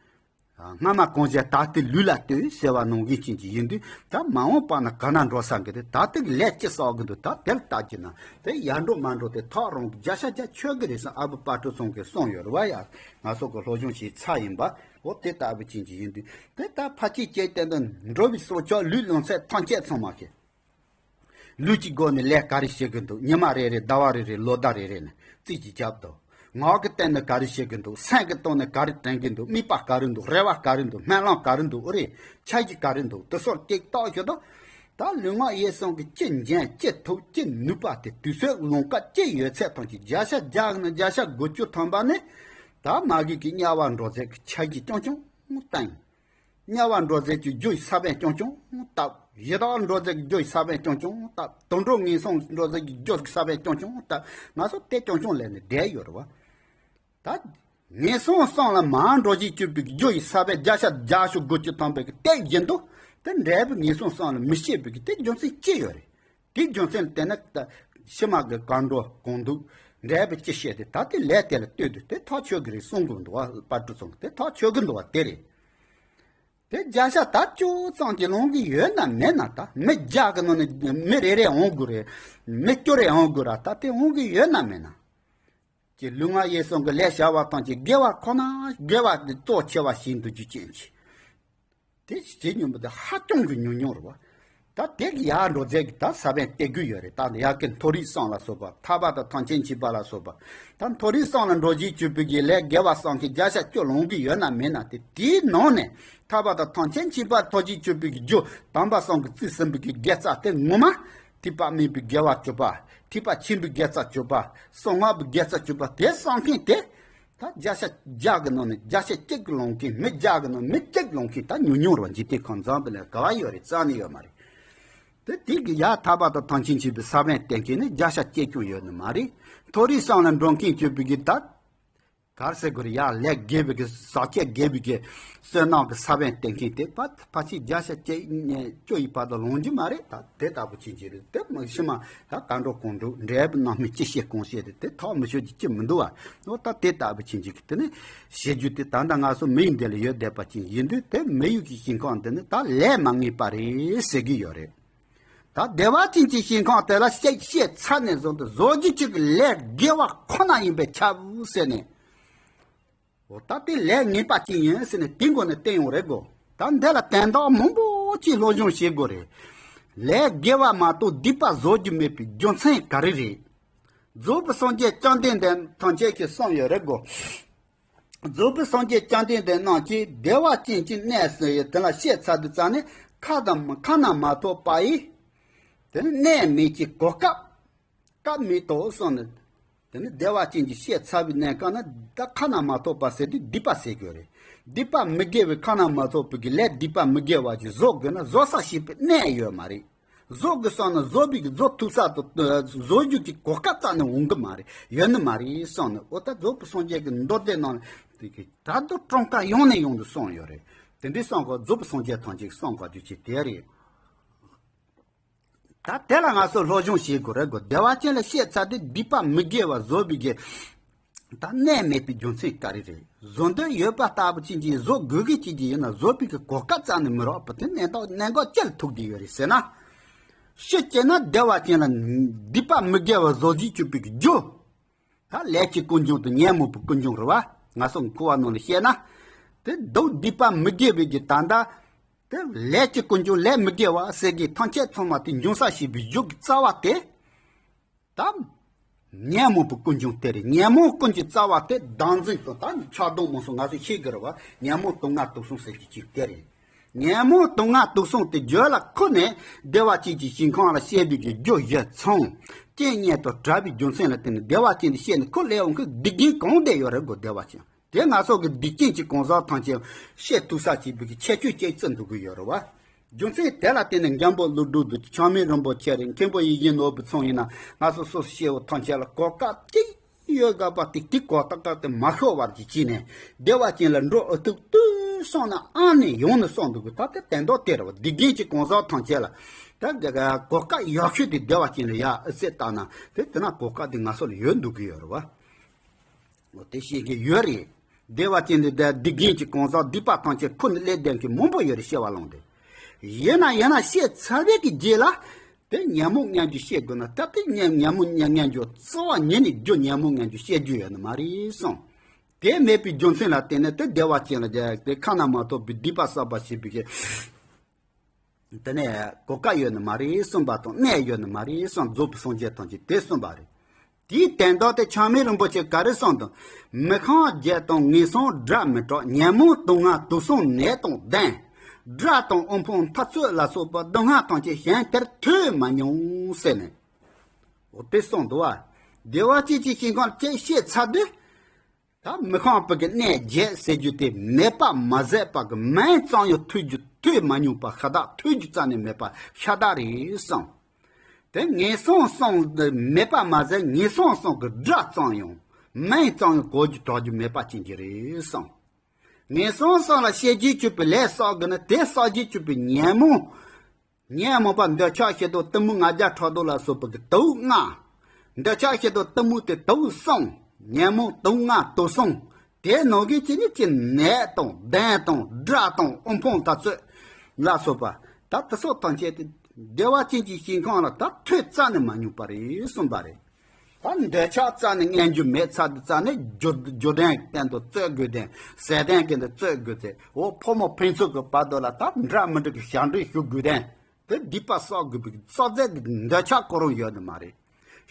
སྔ་མ་གང་བྱས་ད་ལྟའི་ལུས་ལ་ལྟོས་ཟེར་བ་ནང་བཞིན་ཅན་གྱི་ཡིན་དུས་ད་མ་འོངས་པ་ན་ག་ན་འགྲོ་ས་གི་རེད། ད་ལྟའི་ལས་ཅི་བསགས་གི་འདུག་ད་དེར་ལྟ་རྒྱུ་ན་དེ་ཡར་འགྲོ་མར་འགྲོ་དེ་ཐག་རང་གི་བརྒྱ་ཆ་བརྒྱ་ཆོད་གི་རེད་བསམ་ཨ་བུ་དཔལ་སྤྲུལ་ཚང་གིས་གསུངས་ཡོད་རེད་བ། ཡ་ང་ཚོ་གི་སློབ་སྦྱོང་བྱས་ཚར་ཡིན་པ་འོ་དེ་ལྟ་བུ་ཅན་གྱི་ཡིན་དུས་དེ་ལྟ་ཕལ་ཆེར་སྐྱེ་བསྟན་དུ་འགྲོ་བའི་སྲོག་ཆགས་ལུས་ལོངས་སྤྱོད་ཐམས་ཅད་ཚང་མ་གི་ལུས་ཀྱི་སྒོ་ནས་ལས་ག་རེ་བྱེད་ཀྱི་འདུག་ཉི་མ་རེ་རེ་ཟླ་བ་རེ་རེ་ལོ་ཟླ་རེ་རེ་ནས་རྩིས་ཀྱིས་བརྒྱབ་དོ། ངག་གི་སྟེང་ནས་ག་རེ་བྱེད་ཀྱི་འདུག་སེམས་ཀྱི་སྟེང་ནས་ག་རེ་དྲན་གྱི་འདུག་དམིགས་པ་ག་རེ་འདུག་རེ་བ་ག་རེ་འདུག་སྨོན་ལམ་ག་རེ་འདུག་ཨོ་རེད། འཆར་གཞི་ག་རེ་འདུག་དེ་སོགས་ཀྱིས་རྟོགས་ཞུ་དོ། ད་ལུས་ངག་ཡིད་གསུམ་གྱི་ཅི་འཇོན་ཅི་ཐུབ་ཅི་ནུས་པ་དེ་དུས་ཚོད་ལོང་སྐབས་ཅི་ཡོད་ཚད་ཐམས་ཅད་བརྒྱ་ཆ་བརྒྱ་ནས་བརྒྱ་ཆ་དགུ་བཅུ་ཐམ་པ་ནི་ད་མ་གི་གི་དམྱལ་བ་འགྲོ་ཚད་ཀྱི་འཆར་གཞི་རྐྱང་རྐྱང་བཏང་། དམྱལ་བ་འགྲོ་ཚད་ཀྱི་རྒྱུ་ཡི་ས་བོན་རྐྱང་རྐྱང་བཏབ། ཡི་དྭགས་འགྲོ་ཚད་ཀྱི་རྒྱུ་ཡི་ས་བོན་རྐྱང་རྐྱང་བཏབ། དུད་འགྲོ་ངན་སོང་འགྲོ་ཚད་ཀྱི་རྒྱུ་ཡི་ས་བོན་རྐྱང་རྐྱང་བཏབ། ང་ཚོ་དེ་རྐྱང་རྐྱང་ལས་ནས་བསྡད་ཡོད་རེད་བ། ད་ངན་སོང་གསུམ་ལ་མར་འགྲོ་བྱེད་གྱུར་པའི་རྒྱུ་ཡི་ས་བོན་བརྒྱ་ཆ་བརྒྱ་ཞུ་དགུ་བཅུ་ཐམ་པའི་གི་དེ་བཞིན་དུ་དེ་འདྲ་བའི་ངན་སོང་གསུམ་ལ་མི་སྐྱེ་བའི་གི་དེ་རྒྱུ་མཚན་ཅི་ཡོད་རེད། དེའི་རྒྱུ་མཚན་ལ་བརྟེན་ནས་ད་ཕྱི་མ་གི་གང་འགྲོ་གང་འདུག་འདྲ་བའི་ཅི་བཤད་དེ་ད་དེ་ལས་དེ་ལ་ལྟོས་དུས་དེ་ཐག་ཆོད་གི་རེད་གསུང་གི་འདུག་བ། དཔལ་སྤྲུལ་ཚང་གི་དེ་ཐག་ཆོད་གི་འདུག་བ་དེ་རེད། དེ་བརྒྱ་ཆ་ད་བཅུ་ཙམ་གྱི་ལོང་གི་ཡོད་ན་མེད་ན་ད་མི་བརྒྱ་གི་ནང་ནས་མི་རེ་རེ་འོང་དགོས་རེད། མི་བཅུ་རེ་འོང་དགོས་ར་ད་དེ་འོང་གི་ཡོད་ན་མེད་ན། ཀྱི་ལུས་ངག་ཡིད་གསུམ་གྱི་ལས་བྱ་བ་ཐམས་ཅད་དགེ་བ་ཁོ་ན་དགེ་བ་དེ་གཙོ་ཆེ་བ་ཞིག་འདུག་རྒྱུ་རྐྱེན་གྱིས། དེ་བྱེད་སྙམ་པ་དེ་ཧ་ཅང་གི་ཉུང་ཉུང་རེད་བ། ད་དེ་གི་ཡར་འགྲོ་རྫས་ཀྱི་ད་ས་བོན་སྟེར་དགོས་ཡོད་རེད། ད་ཡ་གི་མཐོ་རིས་གསུམ་ལ་སོགས་པ་ཐར་པ་དང་ཐམས་ཅད་མཁྱེན་པ་ལ་སོགས་པ། ད་མཐོ་རིས་གསུམ་ལ་འགྲོ་བྱེད་གྱུར་པའི་གི་ལས་དགེ་བ་གསུམ་གྱི་བརྒྱ་ཆ་བཅུ་ལོང་གི་ཡོད་ན་མེད་ན་དེ་དེའི་ནང་ནས་ཐར་པ་དང་ཐམས་ཅད་མཁྱེན་པ་ཐོབ་བྱེད་གྱུར་པའི་གི་རྒྱུ་དམ་པ་གསུམ་གྱིས་བརྩིས་ཟིན་པའི་གི་དགེ་རྩ་དེ་ངོ་མ། ཐེག་པ་དམན་པའི་དགེ་བ་བཅུ་པ། ཐེག་པ་ཆེན་པོའི་དགེ་རྩ་བཅུ་པ། གསང་སྔགས་པའི་དགེ་རྩ་བཅུ་པ་དེ་གསུང་མཁན་དེ། ད་བརྒྱ་ཆ་བརྒྱ་གི་ནང་ནས་བརྒྱ་ཆ་གཅིག་གི་ལོང་མཁན་མི་བརྒྱ་གི་ནང་མི་གཅིག་ལོང་མཁན་ད་ཉུང་ཉུང་རེད་བ། འཇིག་རྟེན་ཁམས་བཟང་པོ་ལ་ག་བ་ཡོད་རེད་རྩ་ནས་ཡོད་མ་རེད། དེ་དེ་གི་ཡ་ཐར་པ་དང་ཐམས་ཅད་མཁྱེན་པའི་ས་བོན་སྟེར་མཁན་ནི་བརྒྱ་ཆ་གཅིག་ཀྱང་ཡོད་ནི་མ་རེད། མཐོ་རིས་གསུམ་ལ་འགྲོ་མཁན་གྱུར་པའི་གི་ད། གར་སེ་གུར་ཡ་ལས་དགེ་བའི་གི་ཟག་བཅས་དགེ་བའི་གི་བསོད་ནམས་ཀྱི་ས་བོན་སྟེར་མཁན་དེ་ཕ་ཕ་ཆེ་བརྒྱ་ཆ་བཅུ་ནས་བཅུ་ཡི་བར་དུ་ལོང་རྒྱུ་མ་རེད། ད་དེ་ལྟ་བུ་ཅན་ཅིག་རེད། དེ་མི་ཤི་མ་ད་གང་འགྲོ་གང་འགྲོ་འབྲས་བུ་རྣམ་སྨིན་ཅི་བྱེད་གང་བྱེད་དེ་དེ་ཐག་མི་ཆོད་ཀྱི་ཅི་མི་འདུག་བ། འོ་ད་དེ་ལྟ་བུ་ཅན་ཅིག་གི་དེ་ནི་བྱེད་རྒྱུ་དེ་ད་ལྟ་ང་ཚོ་མི་ཡི་འདི་ལ་ཡོད་བསྡད་པ་ཅན་ཡིན་དུས་དེ་མི་ཡུལ་གྱི་ཞིང་ཁམས་འདི་ནི་ད་ལས་མ་ངེས་པ་རེད་ཟེར་གི་ཡོད་རེད། ད་བདེ་བ་ཅན་གྱི་ཞིང་ཁམས་དེ་ལ་བཤད་བཤད་ཚར་ནས་བཟུང་སྟེ་བཟོ་རྒྱུ་གཅིག་གི་ལས་དགེ་བ་ཁོ་ན་ཡིན་པས་ཁྱབ་ཟེར་ནས། འོ་ད་དེ་ལས་ངེས་པ་ཅན་ཡིན་ཟེར་ནས་དེ་མགོ་ནས་བསྟན་ཡོང་རེད་གོ། ད་འདི་ལ་དོན་དག་མང་པོ་ཅིག་སློབ་སྦྱོང་བྱེད་དགོས་རེད། ལས་དགེ་བ་མ་གཏོགས་སྡིག་པ་བཟོ་རྒྱུ་མེད་པའི་རྒྱུ་མཚན་ག་རེ་རེད། རྫོགས་པའི་སངས་རྒྱས་བཅོམ་ལྡན་འདས་ཐམས་ཅད་ཀྱིས་གསུངས་ཡོད་རེད་གོ། རྫོགས་པའི་སངས་རྒྱས་བཅོམ་ལྡན་འདས་རྣམས་ཀྱིས་བདེ་བ་ཅན་གྱི་གནས་སུ་ཡི་དེ་ལ་བཤད་ཚར་དུས་ཙང་ནས་ཁ་དང་ཁ་ན་མ་ཐོ་པ་ཡི། དེ་ནི་གནས་མེད་ཀྱི་གོ་སྐབས། སྐབས་མེད་དོ་གསུངས་ནས། དེ་ནི་བདེ་བ་ཅན་གྱི་བཤད་ཚར་བའི་གནས་སྐབས་ན་ད་ཁ་ན་མ་ཐོ་པ་ཟེར་དུས་སྡིག་པ་ཟེར་དགོས་རེད། སྡིག་པ་མི་དགེ་བའི་ཁ་ན་མ་ཐོ་པའི་གི་ལས་སྡིག་པ་མི་དགེ་བ་ཞིག་བཟོ་དགོས་ན་བཟོ་ས་ཞིག་པའི་གནས་ཡོད་མ་རེད། བཟོ་དགོས་བསམ་ན་བཟོ་བའི་གི་བཟོ་ཐུབ་ས་དང་བཟོ་རྒྱུ་གི་གོ་སྐབས་རྩ་ནས་འོང་གི་མ་རེད། ཡོད་ནི་མ་རེད་གསུངས་ནས། འོ་ད་རྫོགས་པའི་སངས་རྒྱས་ཀྱི་མདོ་སྡེ་ནང་དེ་གི་ད་དུང་གྲངས་ཀ་ཡང་ནས་ཡང་དུ་གསུངས་ཡོད་རེད། དེ་འདྲའི་གསུངས་གོ་རྫོགས་པའི་སངས་རྒྱས་ཐམས་ཅད་གསུངས་གོ་རྒྱུ་ཅིག་དེ་རེད། ད་དེ་ལ་ང་ཚོ་སློབ་སྦྱོང་བྱེད་དགོས་རེད་གོ། བདེ་བ་ཅན་ལ་བཤད་ཚར་དུས་སྡིག་པ་མི་དགེ་བ་བཟོ་བའི་གི་ད་གནས་མེད་པའི་རྒྱུ་མཚན་ག་རེ་རེད། བཟོ་འདོད་ཡོད་པ་ལྟ་བུ་ཅན་གྱིས་བཟོ་དགོས་གི་ཅིག་གི་ཡིན་ན་བཟོ་བའི་གི་གོ་སྐབས་རྩ་ནས་མི་རག་པ་དེ་གནད་འགག་གནད་འགག་ཅི་ལ་ཐུག་གི་ཡོད་རེད་ཟེར་ན། ཤི་སྐྱེས་ན་བདེ་བ་ཅན་ལ་སྡིག་པ་མི་དགེ་བ་བཟོ་བྱེད་གྱུར་པའི་གི་རྒྱུ། ད་ལས་ཀྱི་ཀུན་འབྱུང་དང་ཉོན་མོངས་པའི་ཀུན་འབྱུང་རེད་བ། ང་ཚོ་འཁོར་བ་ནང་ལ་བཤད་ན། དེ་སྡུག་སྡིག་པ་མི་དགེ་བའི་གི་ད་ལྟ། དེ་ལས་ཀྱི་ཀུན་འབྱུང་ལས་མི་དགེ་བ་ཟེར་གི་ཐམས་ཅད་ཚང་མ་དེ་འབྱུང་ས་ཞེས་པའི་རྒྱུ་གི་རྩ་བ་དེ། ད། ཉོན་མོངས་པའི་ཀུན་འབྱུང་དེ་རེད། ཉོན་མོངས་ཀུན་གྱི་རྩ་བ་དེ་བདག་འཛིན་དང་ད་ཆགས་སྡང་མང་སོང་ང་ཚོས་ཤེས་དགོས་རེད་བ། ཉོན་མོངས་དུག་ལྔ་དུག་གསུམ་ཟེར་གི་གཅིག་དེ་རེད། ཉོན་མོངས་དུག་ལྔ་དུག་གསུམ་དེ་རྒྱུད་ལ་ཁུར་ནས་བདེ་བ་ཅན་གྱི་ཞིང་ཁམས་ལ་སྐྱེ་བའི་གི་རྒྱུ་བཞི་ཚང་། རྐྱེན་ངན་དང་བྲལ་བའི་རྒྱུ་མཚན་ལ་བརྟེན་ནས་བདེ་བ་ཅན་དུ་སྐྱེས་ནས་ཁུར་སླེབས་འོང་གི་སྡིག་རྐྱེན་གང་བསྡད་ཡོད་རེད་གོ་བདེ་བ་ཅན། དེ་ང་ཚོ་གི་སྡིག་རྐྱེན་གྱི་གང་ཟག་ཐམས་ཅད་བཤད་ཐུབ་ས་བྱེད་པའི་གི་ཁྱད་ཆོས་ཅིག་བརྩི་འདུག་གི་ཡོད་རེད་བ། རྒྱུ་མཚན་དེ་ལ་བརྟེན་ནས་མགོན་པོ་ཀླུ་སྒྲུབ་དང་ཆགས་མེད་རིན་པོ་ཆེ་རེད། མཁན་པོ་ཡིད་བཞིན་ནོར་བུ་ཚང་ཡིན་ན། ང་ཚོ་སོ་སོ་སྐྱེ་བོ་ཐམས་ཅད་ལ་གོ་སྐབས་གཅིག་ཡོད་དགོས་པ་དེ། དེ་གོ་སྐབས་དེ་མ་ཤོར་བར་གྱི་བྱས་ནས། བདེ་བ་ཅན་ལ་འགྲོ་ཨེ་ཐུབ། དུས་སང་ན་ཨ་ནི་ཡོང་ནས་སོང་འདུག་གི། ད་དེ་དོན་དག་དེ་རེད་བ། སྡིག་རྒན་གྱི་གང་ཟག་ཐམས་ཅད་ལ་ད་གོ་སྐབས་ཡག་ཤོས་དེ་བདེ་བ་ཅན་ལ་ཡ་ཨེ་ཟེར་བཏང་ན། དེ་དེ་ན་གོ་སྐབས་དེ་ང་ཚོ་ལ་ཡོད་འདུག་གི་ཡོད་རེད་བ། འོ་དེ་ཤེས་ཀྱི་ཡོད་རེད། བདེ་བ་ཅན་དེ་སྡིག་རྒན་གྱི་གང་ཟག་སྡིག་པ་ཐམས་ཅད་ཁོ་ནས་སླེབས་བསྡད་མཁན་མང་པོ་ཡོད་རེད། སྐྱེ་བ་ལོངས་ཏེ། ཡིན་ན་ཡིན་ན་བཤད་ཚར་བའི་གི་རྗེས་ལ། དེ་ཉོན་མོངས་སྙན་བརྒྱུད་བཤད་དགོས་ན། ད་དེ་ཉོན་ཉོན་མོངས་སྙན་སྙན་བརྒྱུད་རྩ་བ་ཉིད་ནས་རྒྱུ་ཉོན་མོངས་སྙན་བརྒྱུད་བཤད་རྒྱུ་ཡོད་ནི་མ་རེད་གསུངས། དེ་མེད་པའི་རྒྱུ་མཚན་ལ་བརྟེན་ནས་དེ་བདེ་བ་ཅན་ལ་རྒྱལ་དེ་ཁ་ན་མ་ཐོ་བའི་སྡིག་པ་བསགས་པ་བྱེད་པའི་གི། དེ་ནས་གོ་སྐབས་ཡོད་ནི་མ་རེད་གསུངས་པ་དང་། གནས་ཡོད་ནི་མ་རེད་གསུངས། རྫོགས་པའི་སངས་རྒྱས་ཐམས་ཅད་དེ་གསུངས་པ་རེད། དེའི་དོན་དག་དེ་ཆགས་མེད་རིན་པོ་ཆེ་ག་རེ་གསུངས་དང་། མི་ཁོམ་བརྒྱད་དང་ངན་སོང་དགྲ་མི་སྐྲག། ཉོན་མོངས་དུག་ལྔ་དུག་གསུམ་ནད་དང་ལྡན། དགྲ་དང་དབུལ་ཕོངས་འཐབ་རྩོད་ལ་སོགས་པ་སྡུག་བསྔལ་ཐམས་ཅད་གཞན་དེར་ཐོས་མ་མྱོང་ཟེར་ནས། འོ་དེ་གསུངས་འདུག་བ། བདེ་བ་ཅན་གྱི་ཞིང་ཁམས་ཅེས་བཤད་ཚར་དུས། ད་མི་ཁོམ་པའི་གི་གནས་བརྒྱད་ཟེར་རྒྱུ་དེ་མེད་པ་མ་ཟད་པ་གི། མིང་ཙམ་ཡང་ཐོས་རྒྱུ་ཐོས་མ་མྱོང་པ་ཤ་སྟག། ཐོས་རྒྱུ་རྩ་ནས་མེད་པ་ཤ་སྟག་རེད་གསུངས། དེ་ངན་སོང་གསུམ་དེ་མེད་པ་མ་ཟད། ངན་སོང་གསུམ་གི་དགྲ་ཙམ་ཡང་མིང་ཙམ་ཡང་གོ་རྒྱུ་གྲག་རྒྱུ་མེད་པ་ཅན་གྱི་རེད་གསུངས། ངན་སོང་གསུམ་ལ་སྐྱེ་རྒྱུ་བཅུག་པའི་ལས་བསགས་དགོས་ན། དེ་བསགས་རྒྱུ་བཅུག་པའི་ཉོན་མོངས། ཉོན་མོངས་པ་འདོད་ཆགས་ཞེ་སྡང་གཏི་མུག་ང་རྒྱལ་ཕྲག་དོག་ལ་སོགས་པའི་གི་དུག་ལྔ། འདོད་ཆགས་ཞེ་སྡང་གཏི་མུག་དེ་དུག་གསུམ། ཉོན་མོངས་དུག་ལྔ་དུག་གསུམ། དེ་ནང་གི་ཅི་ནི་ཅི་ནད་དང་ལྡན་དང་དགྲ་དང་དབུལ་ཕོངས་འཐབ་རྩོད་ལ་སོགས་པ། ད་དེ་སོགས་ཐམས་ཅད་དེ་བདེ་བ་ཅན་གྱི་ཞིང་ཁམས་ལ་ད་ཐོས་རྩ་ནས་མ་མྱོང་པ་རེད་གསུངས་པ་རེད། ད་འདོད་ཆགས་རྩ་ནས་སྙན་རྒྱུ་མེད་ཚར་དུས། རྩ་ནས་རྒྱུ་རྒྱུ་ལྡན་གྱི་སྟེང་དུ་རྩོད་དགོས་དོན། ཟས་ལྡན་གྱི་འདི་རྩོད་དགོས་ཚེ། འོ་ཕོ་མོ་ཕན་ཚུན་གྱི་བར་དུ་ལ་ད་འདྲ་མི་འདྲ་གི་ཞབས་འདྲེན་ཞུ་དགོས་དོན། དེ་སྡིག་པ་བསགས་དགོས་པའི་བསགས་ཚད་ཀྱི་འདོད་ཆགས་ཁོ་རང་ཡོད་ནི་མ་རེད།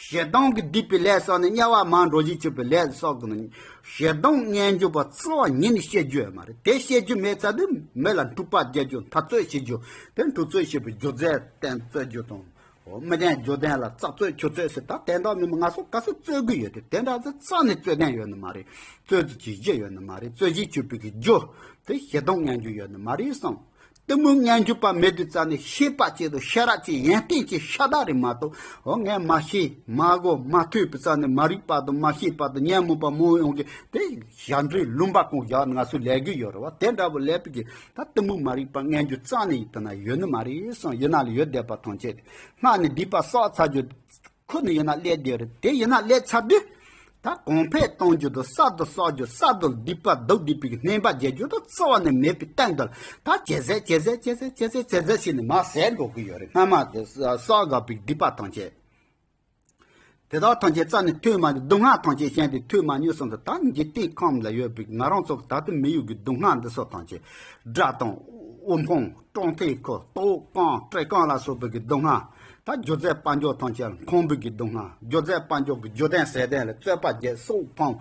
ཞེ་སྡང་གི་སྡིག་པའི་ལས་བསགས་ནས་དམྱལ་བ་མར་འགྲོ་བྱེད་བྱེད་པའི་ལས་བསགས་དགོས་ནི། ཞེ་སྡང་སྙན་རྒྱུ་པ་རྩ་བ་ཉིད་ནས་བཤད་རྒྱུ་ཡོད་མ་རེད། དེ་བཤད་རྒྱུ་མེད་ཚར་དུས་མི་ལ་འཁྲུག་པ་རྒྱག་རྒྱུ། འཐབ་རྩོད་བྱེད་རྒྱུ། དེ་འཁྲུག་རྩོད་བྱེད་པའི་རྒྱུ་རྫས་བསྟན་རྩོད་རྒྱུ་དང་། འོ་མི་ལྡན་རྒྱུ་ལྡན་ལ་བཙག་རྩོད་ཆུ་རྩོད་ཟེར། ད་དེ་འདྲ་མི་མང་ང་ཚོ་ག་ཚོད་རྩོད་དགོས་ཡོད་དེ། དེ་འདྲ་ཚོ་རྩ་ནས་རྩོད་དོན་ཡོད་ནི་མ་རེད། རྩོད་རྩོད་ཀྱི་གཞི་ཡོད་ནི་མ་རེད། རྩོད་གཞི་བཅུག་པའི་གི་རྒྱུ་དེ་ཞེ་སྡང་སྙན་རྒྱུ་ཡོད་ནི་མ་རེད་གསུངས། གཏི་མུག་སྙན་རྒྱུ་པ་མེད་དུས་རྩ་ནས་ཤེས་པ་ཅིག་དང་ཤེས་རབ་ཅིག་ཡོན་ཏན་ཅིག་ཤ་སྟག་རེད་མ་གཏོགས། འོ་ངས་མ་ཤེས་མ་གོ་མ་ཐོས་པའི་རྩ་ནས་མ་རིག་པ་དང་མ་ཤེས་པ་དང་ཉོན་མོངས་པ་མང་ཡོང་གི་དེ་ཞབས་འདྲེན་ལུང་པ་གང་བཞག་ང་ཚོས་ལས་ཀྱི་ཡོད་རེད་བ། དེ་འདྲ་བོ་ལས་པའི་གི་ད་གཏི་མུག་མ་རིག་པ་སྙན་རྒྱུ་རྩ་ནས་ཡིན་ན་ཡོད་ནི་མ་རེད་གསུངས། ཡིན་ན་ལ་ཡོད་བསྡད་པ་ཐམས་ཅད་དེ་སྔ་ནས་སྡིག་པ་བསགས་ཚར་རྒྱུ། ཁོ་ནི་ཡིན་ན་ལས་དེ་རེད། དེ་ཡིན་ན་ལས་ཚར་དུས། ད་གོང་འཕེལ་གཏོང་རྒྱུ་དང་གསར་དུ་གསོག་རྒྱུ། གསར་དུ་སྡིག་པ་སྡུག་སྡིག་པའི་གནོན་པ་རྒྱག་རྒྱུ་དང་རྩ་བ་ནས་མེད་པའི་སྟེང་དུ། ད་བྱས་ཟེར་བྱས་ཟེར་བྱས་ཟེར་བྱས་ཟེར་བྱས་ཟེར་བྱས་ནས་མར་ཟད་འགྲོ་གི་ཡོད་རེད། སྔ་མ་དེ་བསགས་དགོས་པའི་སྡིག་པ་ཐམས་ཅད། དེ་དག་ཐམས་ཅད་རྩ་ནས་ཐོས་མ། སྡུག་བསྔལ་ཐམས་ཅད་གཞན་དེ་ཐོས་མ་མྱོང་གསུངས་ཏེ། ད་འཇིག་རྟེན་ཁམས་ལ་ཡོད་པའི་ང་རང་ཚོ་ད་ལྟ་མི་ཡུལ་གྱི་སྡུག་བསྔལ་འདི་སོགས་ཐམས་ཅད། དགྲ་དང་དབུལ་ཕོངས། གྲོང་མཐའི་ཁོ་ལྟོགས་སྐོམ་བཀྲེས་སྐོམ་ལ་སོགས་པའི་གི་སྡུག་བསྔལ། ད་རྒྱུ་རྫས་དཔལ་འབྱོར་ཐམས་ཅད་ཁོང་པའི་གི་སྡུག་བསྔལ། རྒྱུ་རྫས་དཔལ་འབྱོར་གྱི་རྒྱུ་ལྡན་ཟས་ལྡན་ལ་རྩོད་པ་བརྒྱབ། སྲོག་ཕངས།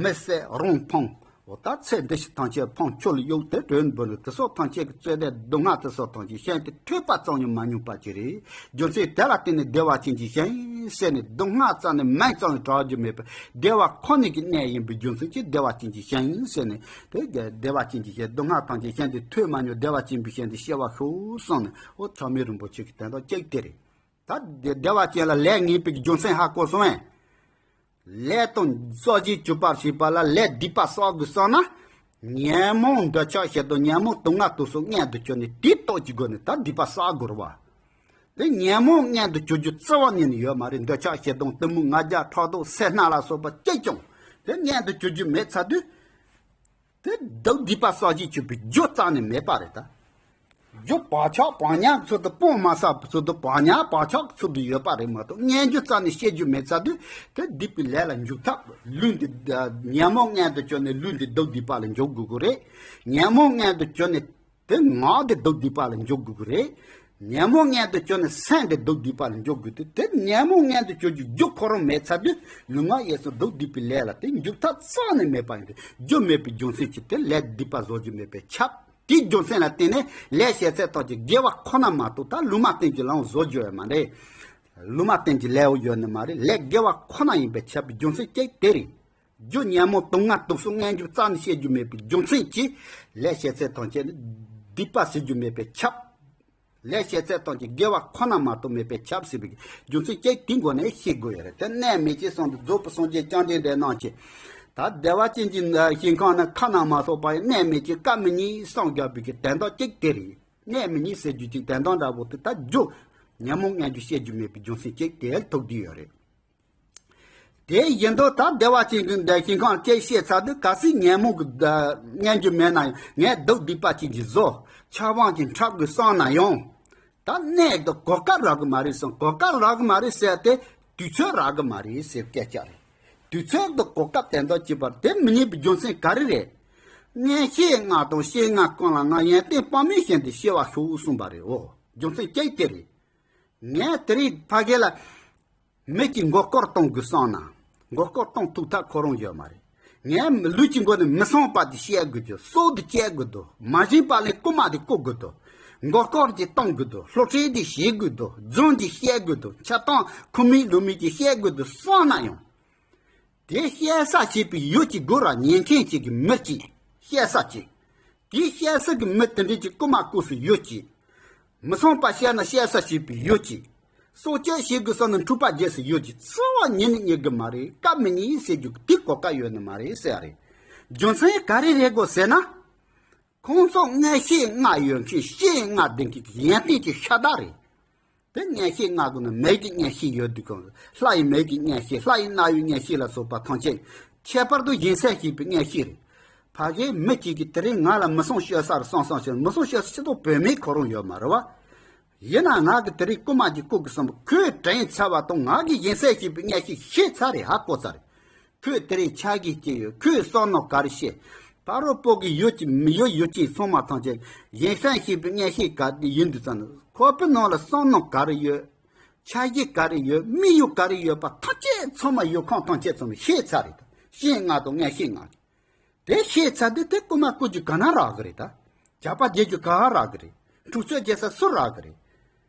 མི་བསད་རང་ཕངས། འོ་ད་ཚེ་འདི་ཕྱི་ཐམས་ཅད་ཕངས། ཆོས་ལ་གཡོགས་ཏེ་དྲན་འབུལ་ནས། དེ་སོགས་ཐམས་ཅད་ཀྱི་རྩོད་ལྡན་སྡུག་བསྔལ་དེ་སོགས་ཐམས་ཅད་གཞན་དེ་ཐོས་པ་ཙམ་ཡང་མ་མྱོང་པ་ཅིག་རེད། རྒྱུ་མཚན་དེ་ལ་བརྟེན་ནས་བདེ་བ་ཅན་གྱི་ཞིང་ཟེར་ནས་སྡུག་བསྔལ་རྩ་ནས་མིང་ཙམ་ཡང་གྲགས་རྒྱུ་མེད་པའི་བདེ་བ་ཁོ་ན་གི་གནས་ཡིན་པའི་རྒྱུ་མཚན་གྱིས་བདེ་བ་ཅན་གྱི་ཞིང་ཟེར་ནས། དེ་བདེ་བ་ཅན་གྱི་ཞིང་། སྡུག་བསྔལ་ཐམས་ཅད་གཞན་དེ་ཐོས་མ་མྱོང་། བདེ་བ་ཅན་པའི་ཞིང་དེ་སྐྱེ་བར་ཤོག་གསུངས་ནས། འོ་ཆགས་མེད་རིན་པོ་ཆེ་གི་དོན་དག་གཅིག་དེ་རེད། ད་བདེ་བ་ཅན་ལ་ལས་ངན་པའི་རྒྱུ་མཚན་ཧ་གོ་སོང་ངས། ལས་དང་གསོག་བཞིན་གྱུར་པར་བྱེད་པ་ལ་ལས་སྡིག་པ་བསགས་དགོས་བསམ་ན། ཉོན་མོངས་འདོད་ཆགས་ཞེ་སྡང་ཉོན་མོངས་དུག་ལྔ་དུག་གསུམ་མངལ་དུ་གྱུར་ནས་དེའི་སྟོབས་ཀྱི་སྒོ་ནས་ད་སྡིག་པ་བསགས་དགོས་རེད་བ། དེ་ཉོན་མོངས་མངལ་དུ་གྱུར་རྒྱུ་རྩ་བ་ཉིད་ནས་ཡོད་མ་རེད། འདོད་ཆགས་ཞེ་སྡང་གཏི་མུག་ང་རྒྱལ་ཕྲག་དོག་སེར་སྣ་ལ་སོགས་པ་གཅིག་ཀྱང་དེ་མངལ་དུ་གྱུར་རྒྱུ་མེད་ཚར་དུས། དེ་སྡིག་སྡིག་པ་བསགས་བཞིན་གྱུར་པའི་རྒྱུ་རྩ་ནས་མེད་པ་རེད་ད། རྒྱུ་བག་ཆགས་བག་ཉལ་གྱི་ཚུལ་དུ་སྤང་མ་བསགས་པའི་ཚུལ་དུ་བག་ཉལ་བག་ཆགས་ཀྱི་ཚུལ་དུ་ཡོད་པ་རེད་མ་གཏོགས། སྙན་རྒྱུ་རྩ་ནས་བཤད་རྒྱུ་མེད་ཚར་དུས། དེ་སྡིག་པའི་ལས་ལ་འཇུག་ཐབས། ལུས་འདི་ཉོན་མོངས་མངལ་དུ་གྱུར་ནས་ལུས་འདི་སྡིག་སྡིག་པ་ལ་འཇུག་དགོས་ཀྱི་རེད། ཉོན་མོངས་མངལ་དུ་གྱུར་ནས་དེ་ངག་འདི་སྡིག་སྡིག་པ་ལ་འཇུག་དགོས་ཀྱི་རེད། ཉོན་མོངས་མངལ་དུ་གྱུར་ནས་སེམས་འདི་སྡིག་སྡིག་པ་ལ་འཇུག་དགོས་ཏེ། དེ་ཉོན་མོངས་མངལ་དུ་གྱུར་རྒྱུ་རྒྱུ་ཁོ་རང་མེད་ཚར་དུས། ལུས་ངག་ཡིད་གསུམ་སྡིག་སྡིག་པའི་ལས་ལ་དེ་འཇུག་ཐབས་རྩ་ནས་མེད་པ་ཡིན་ཏེ། རྒྱུ་མེད་པའི་རྒྱུ་མཚན་གྱིས་དེ་ལས་སྡིག་པ་བཟོ་རྒྱུ་མེད་པས་ཁྱབ། དེའི་རྒྱུ་མཚན་ལ་བརྟེན་ནས་ལས་བྱེད་ཚད་ཐམས་ཅད་དགེ་བ་ཁོ་ན་མ་གཏོགས་ད་ལུང་མ་བསྟན་གྱི་ལས་བཟོ་རྒྱུ་ཡོད་མ་རེད། ལུང་མ་བསྟན་གྱི་ལས་བོ་ཡོད་ནི་མ་རེད། ལས་དགེ་བ་ཁོ་ན་ཡིན་པས་ཁྱབ་པའི་རྒྱུ་མཚན་གཅིག་དེ་རེད། རྒྱུ་ཉོན་མོངས་དུག་ལྔ་དུག་གསུམ་མངལ་འཇུག་རྩ་ནས་བཤད་རྒྱུ་མེད་པའི་རྒྱུ་མཚན་གྱིས་ལས་བྱེད་ཚད་ཐམས་ཅད་ནི་ སྡིག་པ་ཟེར་རྒྱུ་མེད་པས་ཁྱབ། ལས་བྱེད་ཚད་ཐམས་ཅད་དགེ་བ་ཁོ་ན་མ་གཏོགས་མེད་པས་ཁྱབ་ཟེར་བའི་རྒྱུ་མཚན་གཅིག་དེའི་སྒོ་ནས་ཤེས་དགོས་ཡོད་རེད། དེ་གནས་མེད་ཅེས་གསུངས་འདུག་རྫོགས་པའི་སངས་རྒྱས་བཅོམ་ལྡན་འདས་རྣམས་ཀྱིས། ད་བདེ་བ་ཅན་གྱི་ཞིང་ཁམས་ནི་ཁ་ན་མ་ཐོ་བ་ཡི་གནས་མེད་ཅེས་བཀའ་མི་ཉན་གསུངས་བཞག་པའི་གི་དོན་དག་གཅིག་དེ་རེད། གནས་མི་ཉན་ཟེར་རྒྱུ་གཅིག་དོན་དག་འདྲ་པོ་དེ་ད་རྒྱུ་ཉོན་མོངས་ངན་རྒྱུ་བཤད་རྒྱུ་མེད་པའི་རྒྱུ་མཚན་གཅིག་དེ་ཐུག་བསྡད་ཡོད་རེད། དེ་བཞིན་དུ་ད་བདེ་བ་ཅན་གྱི་འདས་ཞིང་ཁམས་ཅེས་བཤད་ཚར་དུས་གལ་སྲིད་ཉོན་མོངས་ཀྱི་ངན་རྒྱུ་མེད་ན་ཡང་ངས་སྡུག་སྡིག་པ་ཅན་གྱི་བཟོ་ཆགས་སྤངས་ཀྱི་འཁྲབ་དགོས་བསམ་ན་ཡང་། ད་གནས་དུ་གོ་སྐབས་རག་གི་མ་རེད་བསམ། གོ་སྐབས་རག་གི་མ་རེད་ཟེར་ཏེ་དུས་ཚོད་རག་གི་མ་རེད་ཟེར་སྐད་ཆ་རེད། དུས་ཚོད་དུ་གོ་སྐབས་དེ་འདྲ་བྱེད་པར་དེ་མི་ཉན་པའི་རྒྱུ་མཚན་ག་རེ་རེད། ངས་ཤེས་ལྔ་དང་ཤེས་ལྔ་ཀུན་ལ་ང་ཡོན་ཏན་དཔག་མེད་བྱིན་ཏེ་སྐྱེ་བ་ཤོག་གསུངས་པ་རེད། འོ་རྒྱུ་མཚན་གཅིག་དེ་རེད། ངས་དེ་རིང་ཕ་གི་ལ་མི་གཅིག་མགོ་སྐོར་གཏོང་དགོས་བསམ་ན། མགོ་སྐོར་གཏོང་ཐུབ་ཐབས་ཁོ་རང་ཡོད་མ་རེད། ངས་ལུས་ཀྱི་མགོ་ནས་མི་བསམ་པ་དེ་བཤད་དགོས་ཀྱི། སྲོག་དེ་བཅད་དགོས་འདུག་མ་བྱིན་པ་ལས་རྐུ་མ་དེ་རྐུ་དགོས་འདུག་མགོ་སྐོར་དེ་གཏོང་དགོས་འདུག་སློབ་ཁྲིད་དེ་བྱེད་དགོས་འདུག་རྫུན་དེ་བཤད་དགོས་འདུག་འཆལ་གཏམ་ཁུ་མིག་ལུག་མིག་དེ་བཤད་དགོས་འདུག་བསམ་ན་ཡང་། དེ་བཤད་ས་བྱེད་པའི་ཡུལ་གྱི་སྒོ་ར་ཉན་མཁན་ཅིག་གི་མི་གཅིག་བཤད་ས་ཅིག་དེ་བཤད་ས་གི་མི་དེ་འདྲ་གྱི་རྐུ་མ་རྐུ་སའི་ཡུལ་གཅིག་མི་བསམ་པ་བཤད་ན་བཤད་ས་བྱེད་པའི་ཡུལ་གཅིག་སྲོག་གཅོད་བྱེད་དགོས་བསམ་ན་འཁྲུག་པ་རྒྱག་སའི་ཡུལ་གཅིག་འཚེ་བ་ཉིན་ནས་ཉིན་གི་མ་རེད། བཀའ་མི་ཉན་ཟེར་རྒྱུ་དེ་གོ་སྐབས་ཡོད་ནི་མ་རེད་ཟེར་ཡ་རེད། རྒྱུ་མཚན་ག་རེ་རེད་གོ་ཟེར་ན། ཁོང་ཚོ་ངས་ཤེས་ལྔ་ཡོད་མཁན་ཤེས་ལྔ་ལྡན་མཁན་གྱི་ཡོན་ཏན་གྱི་ཤ་སྟག་རེད། དེ་ངས་ཤེས་ལྔ་གོ་ན་མིག་གི་ངས་ཤེས་ཡོད་དུས་གང་། ལྷ་ཡི་མིག་གི་ངས་ཤེས། ལྷ་ཡི་རྣ་བའི་ངས་ཤེས་ལ་སོགས་པ་ཐམས་ཅད་ཁྱད་པར་དུ་སྦྱིན་སྲེག་བྱེད་པའི་ངས་ཤེས་རེད། ཕ་གིའི་མི་གཅིག་གིས་དེ་རིང་ང་ལ་མི་བསམ་ཤོད་ས་རེད་བསམ་བསམ་ཞིག་མི་བསམ་ཤོད་ས་ཆེ་ཐོག་བོད་མི་ཁོ་རང་ཡོད་མ་རེད་བ། ཡིན་ན་ང་གི་དེ་རིང་རྐུ་མ་གཅིག་རྐུ་གི་བསམ་པ་ཁོས་དྲན་ཚར་བ་དང་ང་གིས་སྦྱིན་སྲེག་བྱེད་པའི་ངས་ཤེས་ཤེས་ཚར་རེད། ཧ་གོ་ཚར་རེད། ཁོས་དེ་རིང་ཆ་གིས་སྐྱེས་ཡོད། ཁོས་བསམ་ནོ་ག་རེ་བཤད། ཕ་རོལ་པོ་གི་ཡུལ་གྱི་མི་ཡུལ་ཡུལ་ཅན་ཚང་མ་ཐམས་ཅད་སྦྱིན་སྲེག་བྱེད་པའི་ངས་ཤེས་ག་དེ་ཡིན་དུས་ཙམ་ན་ཁོག་པའི་ནང་ལ་བསམ་ནོ་ག་རེ་ཡོད། ཆ་གཞི་ག་རེ་ཡོད། དམིགས་ཡུལ་ག་རེ་ཡོད་པ་ཐམས་ཅད་ཚང་མ་ཡུལ་ཁམས་ཐམས་ཅད་ཚང་མས་ཤེས་ཚར་རེད། ཤེས་ལྔ་དང་ངས་ཤེས་ལྔ་གི། དེ་ཤེས་ཚར་དུས་དེ་རྐུ་མ་རྐུ་རྒྱུ་ག་ན་རག་གི་རེད་ད། ཇག་པ་རྒྱག་རྒྱུ་ག་བ་རག་གི་རེད། འཁྲུག་རྩོད་རྒྱག་ས་སུ་རག་གི་རེད།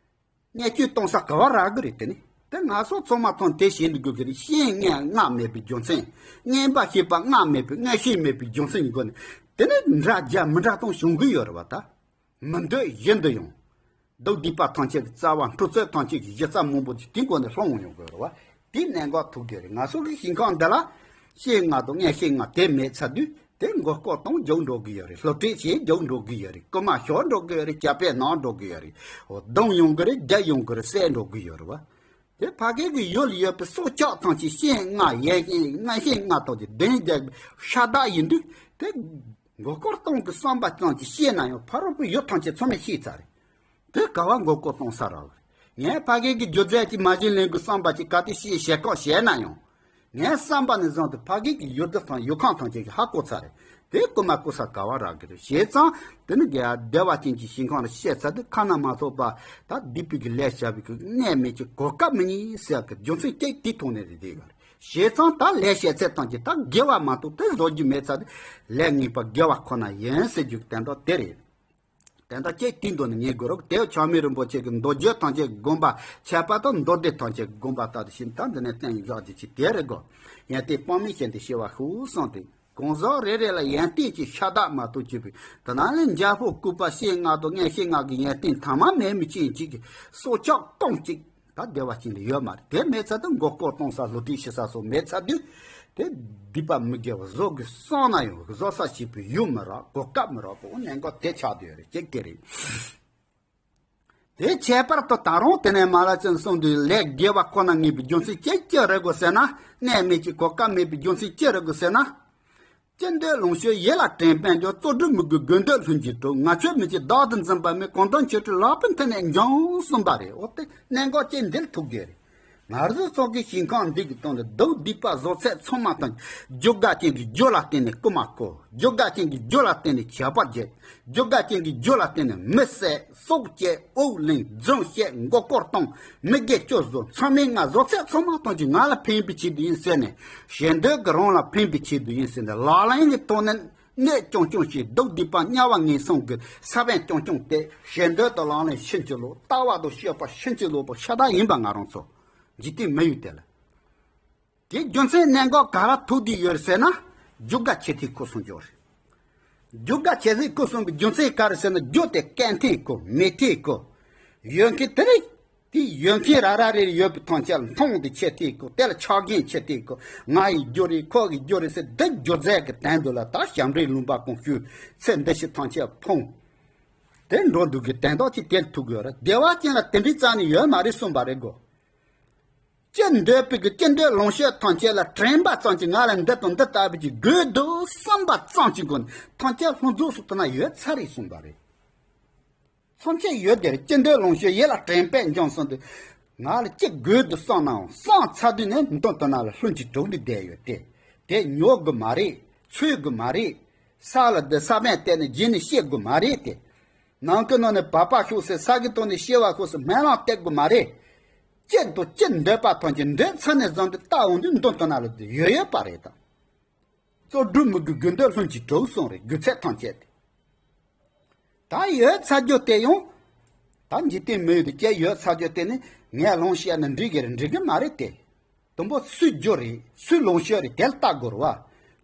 བརྙས་བཅོས་གཏོང་ས་ག་བ་རག་གི་རེད། དེ་ནི་དེ་ང་ཚོ་ཚང་མ་ཐོན་དེ་བྱེད་དགོས་ཀྱི་རེད། ཤེས་ལྔ་ལྔ་མེད་པའི་རྒྱུ་མཚན། ངན་པ་བྱེད་པ་ལྔ་མེད་པའི་ངས་ཤེས་མེད་པའི་རྒྱུ་མཚན་ཡིན་དགོས་ནི། དེ་ནི་འདྲ་རྒྱ་མི་འདྲ་གཏོང་བྱུང་གི་ཡོད་རེད་བ་ད། མི་འདོད་གཞི་འདི་ཡང་། སྡུག་སྡིག་པ་ཐམས་ཅད་ཀྱི་རྩ་བ། འཁྲུག་རྩོད་ཐམས་ཅད་ཀྱི་གཞི་རྩ་མང་པོ་ཅིག་དེའི་སྒོ་ནས་སློང་ཡོང་དགོས་རེད་བ། དེའི་གནད་འགག་ཐུག་དགོས་རེད། ང་ཚོ་གི་ཞིང་ཁམས་འདི་ལ་ཤེས་ལྔ་དང་ངས་ཤེས་ལྔ་དེ་མེད་ཚར་དུས་དེ་མགོ་སྐོར་གཏོང་རྒྱུག་འགྲོ་གི་ཡོད་རེད། སློབ་ཁྲིད་བྱེད་རྒྱུག་འགྲོ་གི་ཡོད་རེད། རྐུ་མ་ཤོར་འགྲོ་གི་ཡོད་རེད། ཇག་པས་ནོར་འགྲོ་གི་ཡོད་རེད། འོ་རྡུང་ཡོང་གི་རེད། རྒྱག་ཡོང་གི་རེད། བསད་འགྲོ་གི་ཡོད་རེད་བ། དེ་ཕ་གི་གི་ཡུལ་ཡོད་པའི་སྲོག་ཆགས་ཐམས་ཅད་ཤེས་ལྔ་ཡན་ཤེས་ལྔ་ཤེས་ལྔ་ཐམས་ཅད་བདེན་བདེན་ཤ་སྟག་ཡིན་དུས་དེ། མགོ་སྐོར་གཏོང་གི་བསམ་པ་ཙམ་གྱིས་ཤེས་ན་ཡང་ཕ་རོལ་པོའི་ཡུལ་ཐམས་ཅད་ཚང་མས་ཤེས་ཚར་རེད། དེ་ག་བ་མགོ་སྐོར་གཏོང་ས་རག་རེད། ངས་ཕ་གི་གི་སྒྱུ་རྩལ་གྱི་མ་གཞི་ལེན་དགོས་བསམ་པ་ཅིག་ག་དེ་ཤེས་ཞེ་ཁོག་བྱས་ན་ཡང་། ངའི་བསམ་པ་ནས་བཟུང་སྟེ་ཕ་གི་གི་ཡུལ་དུ་ཐང་ཡུལ་ཁམས་ཐམས་ཅད་ཀྱིས་ཧ་གོ་ཚར་རེད། དེ་རྐུ་མ་རྐུ་ས་ག་བ་རག་གི་རེད། བྱས་ཙང་དེ་ནི་དགེ་བ་བདེ་བ་ཅན་གྱི་ཞིང་ཁམས་ལ་བཤད་ཚར་དུས་ཁ་ན་མ་ཐོ་བ་ད་སྡིག་པའི་གི་ལས་བྱ་བའི་གི་གནས་མེད་ཀྱི་གོ་སྐབས་མི་ཉན་ཟེར་གི་རྒྱུ་མཚན་གཅིག་དེའི་ཐོག་ནས་རེད། དེ་ག་རེད། བྱས་ཙང་ད་ལས་བྱེད་ཚད་ཐམས་ཅད་ད་དགེ་བ་མ་གཏོགས་དེ་བཟོ་རྒྱུ་མེད་ཚར་དུས་ལས་ངན་པ་དགེ་བ་ཁོ་ན་ཡིན་ཟེར་རྒྱུ་དོན་དག་དེ་རེད། དོན་དག་གཅིག་དེའི་མདོ་ནས་ངེས་དགོས་རོགས། དེ་ཆགས་མེད་རིན་པོ་ཆེ་གི་མདོ་རྒྱུད་ཐམས་ཅད་བསྒོམ་པ་ཁྱད་པར་དུ་མདོ་སྡེ་ཐམས་ཅད་བསྒོམ་པ་ལྟར་དུ་ཞིག་ད་འདི་ནས་བསྟན་བཞག་རྒྱུ་ཅིག་དེ་རེད་གོ། ཡོན་ཏན་དཔག་མེད་བྱིན་ཏེ་སྐྱེ་བ་ཤོག་གསུངས་ཏེ། གང་ཟག་རེ་རེ་ལ་ཡོན་ཏན་གྱི་ཤ་སྟག་མ་གཏོགས་གཅིག་པུ་དེ་ནང་ལས་འཇམ་དཔལ་བཀོད་པ་ཤེས་ལྔ་དང་ངས་ཤེས་ལྔ་གི་ཡོན་ཏན་ཐ་མ་མེད་མི་ཅན་གཅིག་གི་སྲོག་ཆགས་སྟོང་གཅིག་ད་བདེ་བ་ཅན་ལ་ཡོད་མ་རེད། དེ་མེད་ཚར་དུས་མགོ་སྐོར་གཏོང་ས་སློབ་ཁྲིད་བྱེད་ས་སོགས་མེད་ཚར་དུས་དེ་སྡིག་པ་མི་དགེ་བ་བཟོ་དགོས་བསམ་ན་ཡང་བཟོ་ས་གཅིག་པུ་ཡོད་མི་རག་གོ་སྐབས་མི་རག་གོ་གནད་འགག་དེ་ཆགས་བསྡད་ཡོད་རེད། གཅིག་དེ་རེད། དེ་ཁྱད་པར་དུ་ད་རུང་དེ་ནས་མ་ལ་ཅན་གསུངས་དུས་ལས་དགེ་བ་ཁོ་ན་ངེས་པའི་རྒྱུ་མཚན་ཅི་ཅི་རེད་གོ་ཟེར་ན། གནས་མེད་ཀྱི་གོ་སྐབས་མེད་པའི་རྒྱུ་མཚན་ཅི་རེད་གོ་ཟེར་ན། ཅི་འདོད་ལོངས་སྤྱོད་ཡིད་ལ་དྲན་པས་འཇོམས། རྩོལ་སྒྲུབ་མི་དགོས་དགོས་འདོད་ལྷུན་གྱིས་གྲུབ། ངག་ཆོས་མི་བྱེད་བདག་ཏུ་འཛིན་པ་མེད། གང་དག་ཆོས་སྒྲུབ་ལག་པའི་མཐིལ་ནས་འཇོམས་གསུངས་པ་རེད། འོ་དེ་གནད་འགག་ཅིག་འདིར་ཐུག་དགོས་རེད། ང་རང་ཚོ་གི་ཞིང་ཁམས་འདི་གི་སྟེང་ལ་སྡུག་སྡིག་པ་བཟོ་ཚད་ཚང་མ་དང་། རྒྱུ་འགལ་ཅན་གྱི་རྒྱུ་ལ་བརྟེན་ནས་རྐུ་མ་རྐུ། རྒྱུ་འགལ་ཅན་གྱི་རྒྱུ་ལ་བརྟེན་ནས་ཇག་པ་རྒྱག་རྒྱུ་འགལ་ཅན་གྱི་རྒྱུ་ལ་བརྟེན་ནས་མི་བསད། སྲོག་བཅད། དབུགས་ལེན། རྫུན་བཤད། མགོ་སྐོར་གཏོང་། མི་དགེ་བཅུ་བཟོ། མཚམས་མེད་ལྔ་བཟོ་ཚད་ཚང་མ་གཏོང་རྒྱུ་ང་ལ་ཕན་པའི་ཆེད་དུ་ཡིན་ཟེར་ནས། གཞན་དོན་གྱི་རང་ལ་ཕན་པའི་ཆེད་དུ་ཡིན་ཟེར་ནས་ལག་ལེན་གྱི་ཐོག་ནས་གནོད་རྐྱང་རྐྱང་བྱེད། སྡུག་སྡིག་པ་དམྱལ་བ་ངན་སོང་གི་ས་བོན་རྐྱང་རྐྱང་སྟེར། གཞན་དོན་དུ་ལག་ལེན་ཕྱིན་ཅི་ལོག་ལྟ་བ་དང་སྤྱོད་པ་ཕྱིན་ཅི་ལོག་པ་ཤ་སྟག་ཡིན་པ་ང་རང་ཚོ་འཇིག་རྟེན་མི་ཡུལ་དེ་ལ། དེ་རྒྱུ་མཚན་གནད་འགག་ག་རེ་ཐུག་བསྡད་ཡོད་ཟེར་ན། རྒྱུ་འགལ་ཆེ་མཐོའི་ཁོ་སོང་འཇོག་རེད། རྒྱུ་དགའ་བྱེད་ལས་སྐུ་གསུམ་པའི་རྒྱུ་མཚན་ག་རེ་ཟེར་ན། རྒྱུ་དེ་སྐད་འཐེན་དགོས། མི་འཐེན་དགོས། ཡོད་མཁན་དེ་རེད། དེ་ཡོད་མཁན་ར་ར་རེ་རེ་ཡོད་པའི་ཐམས་ཅད་ལ་མཐོང་དེ་ཆེ་ཐེ་དགོས། དེ་ལ་ཆགས་རྒྱན་ཆེ་ཐེ་དགོས། ང་ཡི་རྒྱུ་རེད། ཁོ་གི་རྒྱུ་རེད་ཟེར། འདི་རྒྱུ་རྫས་ཀྱི་དོན་དུ་ལ་ད་ཞབས་འདྲེན་ལུང་པ་གོང་ཞུས་ཚེ་འདི་ཕྱི་ཐམས་ཅད་ཕུང་། དེ་འགྲོ་འདུག་གི་དོན་དག་ཅིག་དེར་ཐུག་ཡོད་རེད། བདེ་བ་ཅན་ལ་དེ་འདྲའི་རྩ་ནས་ཡོད་མ་རེད་གསུངས་པ་རེད་གོ། ཅི་འདོད་པའི་གི་ཅི་འདོད་ལོངས་སྤྱོད་ཐམས་ཅད་ལ་དྲན་པ་ཙམ་གྱིས། ང་ལ་འདི་དང་འདི་ལྟ་བུའི་གི་དགོས་འདུག་བསམ་པ་ཙམ་གྱིས་གོ་ནས་ཐམས་ཅད་ལྷུན་རྫོགས་སུ་དེ་ན་ཡོད་ཚར་རེད་གསུངས་པ་རེད། ཐམས་ཅད་ཡོད་དེར་ཅི་འདོད་ལོངས་སྤྱོད་ཡིད་ལ་དྲན་པས་འཇོམས་སོང་དུས། ང་ལ་ཅི་དགོས་འདུག་བསམ་ནའང་བསམ་ཚར་དུས་ནས་མདུན་དུ་ན་ལ་ལྷུན་གྱིས་གྲུབ་ནས་བསྡད་ཡོད་དེ། དེ་ཉོ་དགོས་མ་རེད། འཚོལ་དགོས་མ་རེད། ས་ལ་འདི་ས་བོན་བཏབ་ནས་རྗེས་ནས་སྐྱེ་དགོས་མ་རེད་དེ། ནམ་མཁའི་ནང་ནས་བབས་པ་ཤོག་ཟེར། ས་གི་ཐོག་ནས་སྐྱེ་བ་ཤོག་ཟེར་སྨོན་ལམ་བཏབ་དགོས་མ་རེད། ཅི་འདོད་ཅི་འདོད་པ་ཐམས་ཅད་འདོད་ཚར་ནས་བཟུང་སྟེ་བལྟ་འོང་དུས་མདུན་དུ་ན་ལ་འདི་ཡོད་ཡོད་པ་རེད་དང་། རྩོལ་སྒྲུབ་མི་དགོས་དགོས་འདོད་ལྷུན་གྱིས་གྲུབ་སོང་རེད། རྒྱུ་ཚད་ཐམས་ཅད་དེ། ད་ཡོད་ཚར་རྒྱུ་དེ་ཡང་། ད་འཇིག་རྟེན་མི་ཡུལ་དུ་སྐྱེས་ཡོད་ཚར་རྒྱུ་དེ་ནི་ངས་ལོངས་སྤྱད་ན་འགྲིག་གི་རེད། འགྲིག་གི་མ་རེད་དེ། དང་པོ་སུའི་རྒྱུ་རེད། སུའི་ལོངས་སྤྱོད་རེད། དེ་ལ་བལྟ་དགོས་རེད་བ།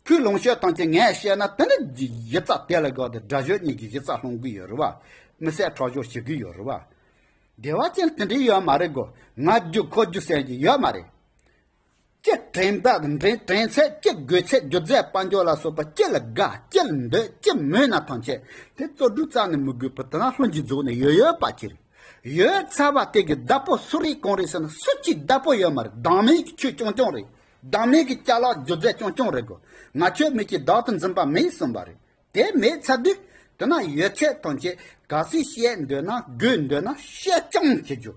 ཁོའི་ལོངས་སྤྱོད་ཐམས་ཅད་ངས་བཤད་ན་དེ་ནི་གཞི་རྩ་དེ་ལ་དགའ་སྟེ་དགྲ་གཞོམ་གཉིས་ཀྱི་གཞི་རྩ་སློང་གི་ཡོད་རེད་བ། མི་བསད་ཁྲག་སྦྱོར་བྱེད་ཀྱི་ཡོད་རེད་བ། བདེ་བ་ཅན་དེ་འདྲའི་ཡོད་མ་རེད་གོ། ང་རྒྱུ་ཁོ་རྒྱུ་ཟེར་གྱི་ཡོད་མ་རེད། ཅི་དྲན་པ་དྲན་དྲན་ཚད། ཅི་དགོས་ཚད། རྒྱུ་རྫས་དཔལ་འབྱོར་ལ་སོགས་པ་ཅི་ལ་དགའ། ཅི་ལ་འདོད། ཅི་མོས་ན་ཐམས་ཅད་དེ་རྩོལ་སྒྲུབ་རྩ་ནས་མི་དགོས་པར་དེ་ན་ལྷུན་གྱིས་རྫོགས་ནས་ཡོད་ཡོད་པ་ཅི་རེད། ཡོད་ཚར་བ་དེ་གི་བདག་པོ་སུ་རེད་གང་རེད་ཟེར་ན། སུ་གཅིག་བདག་པོ་ཡོད་མ་རེད། བདག་མེད་ཀྱི་ཆོས་རྐྱང་རྐྱང་རེད། བདག་མེད་ཀྱི་ཅ་ལག་རྒྱུ་རྫས་རྐྱང་རྐྱང་རེད་གོ། ང་ཁྱོད་མེད་ཀྱི་བདག་ཏུ་འཛིན་པ་མེད་གསུངས་པ་རེད། དེ་མེད་ཚར་དུས་དེ་ན་ཡོད་ཚད་ཐམས་ཅད་གལ་སྲིད་བཤད་འདོད་ན་དགོས་འདོད་ན་བཤད་རྐྱང་བྱེད་རྒྱུ།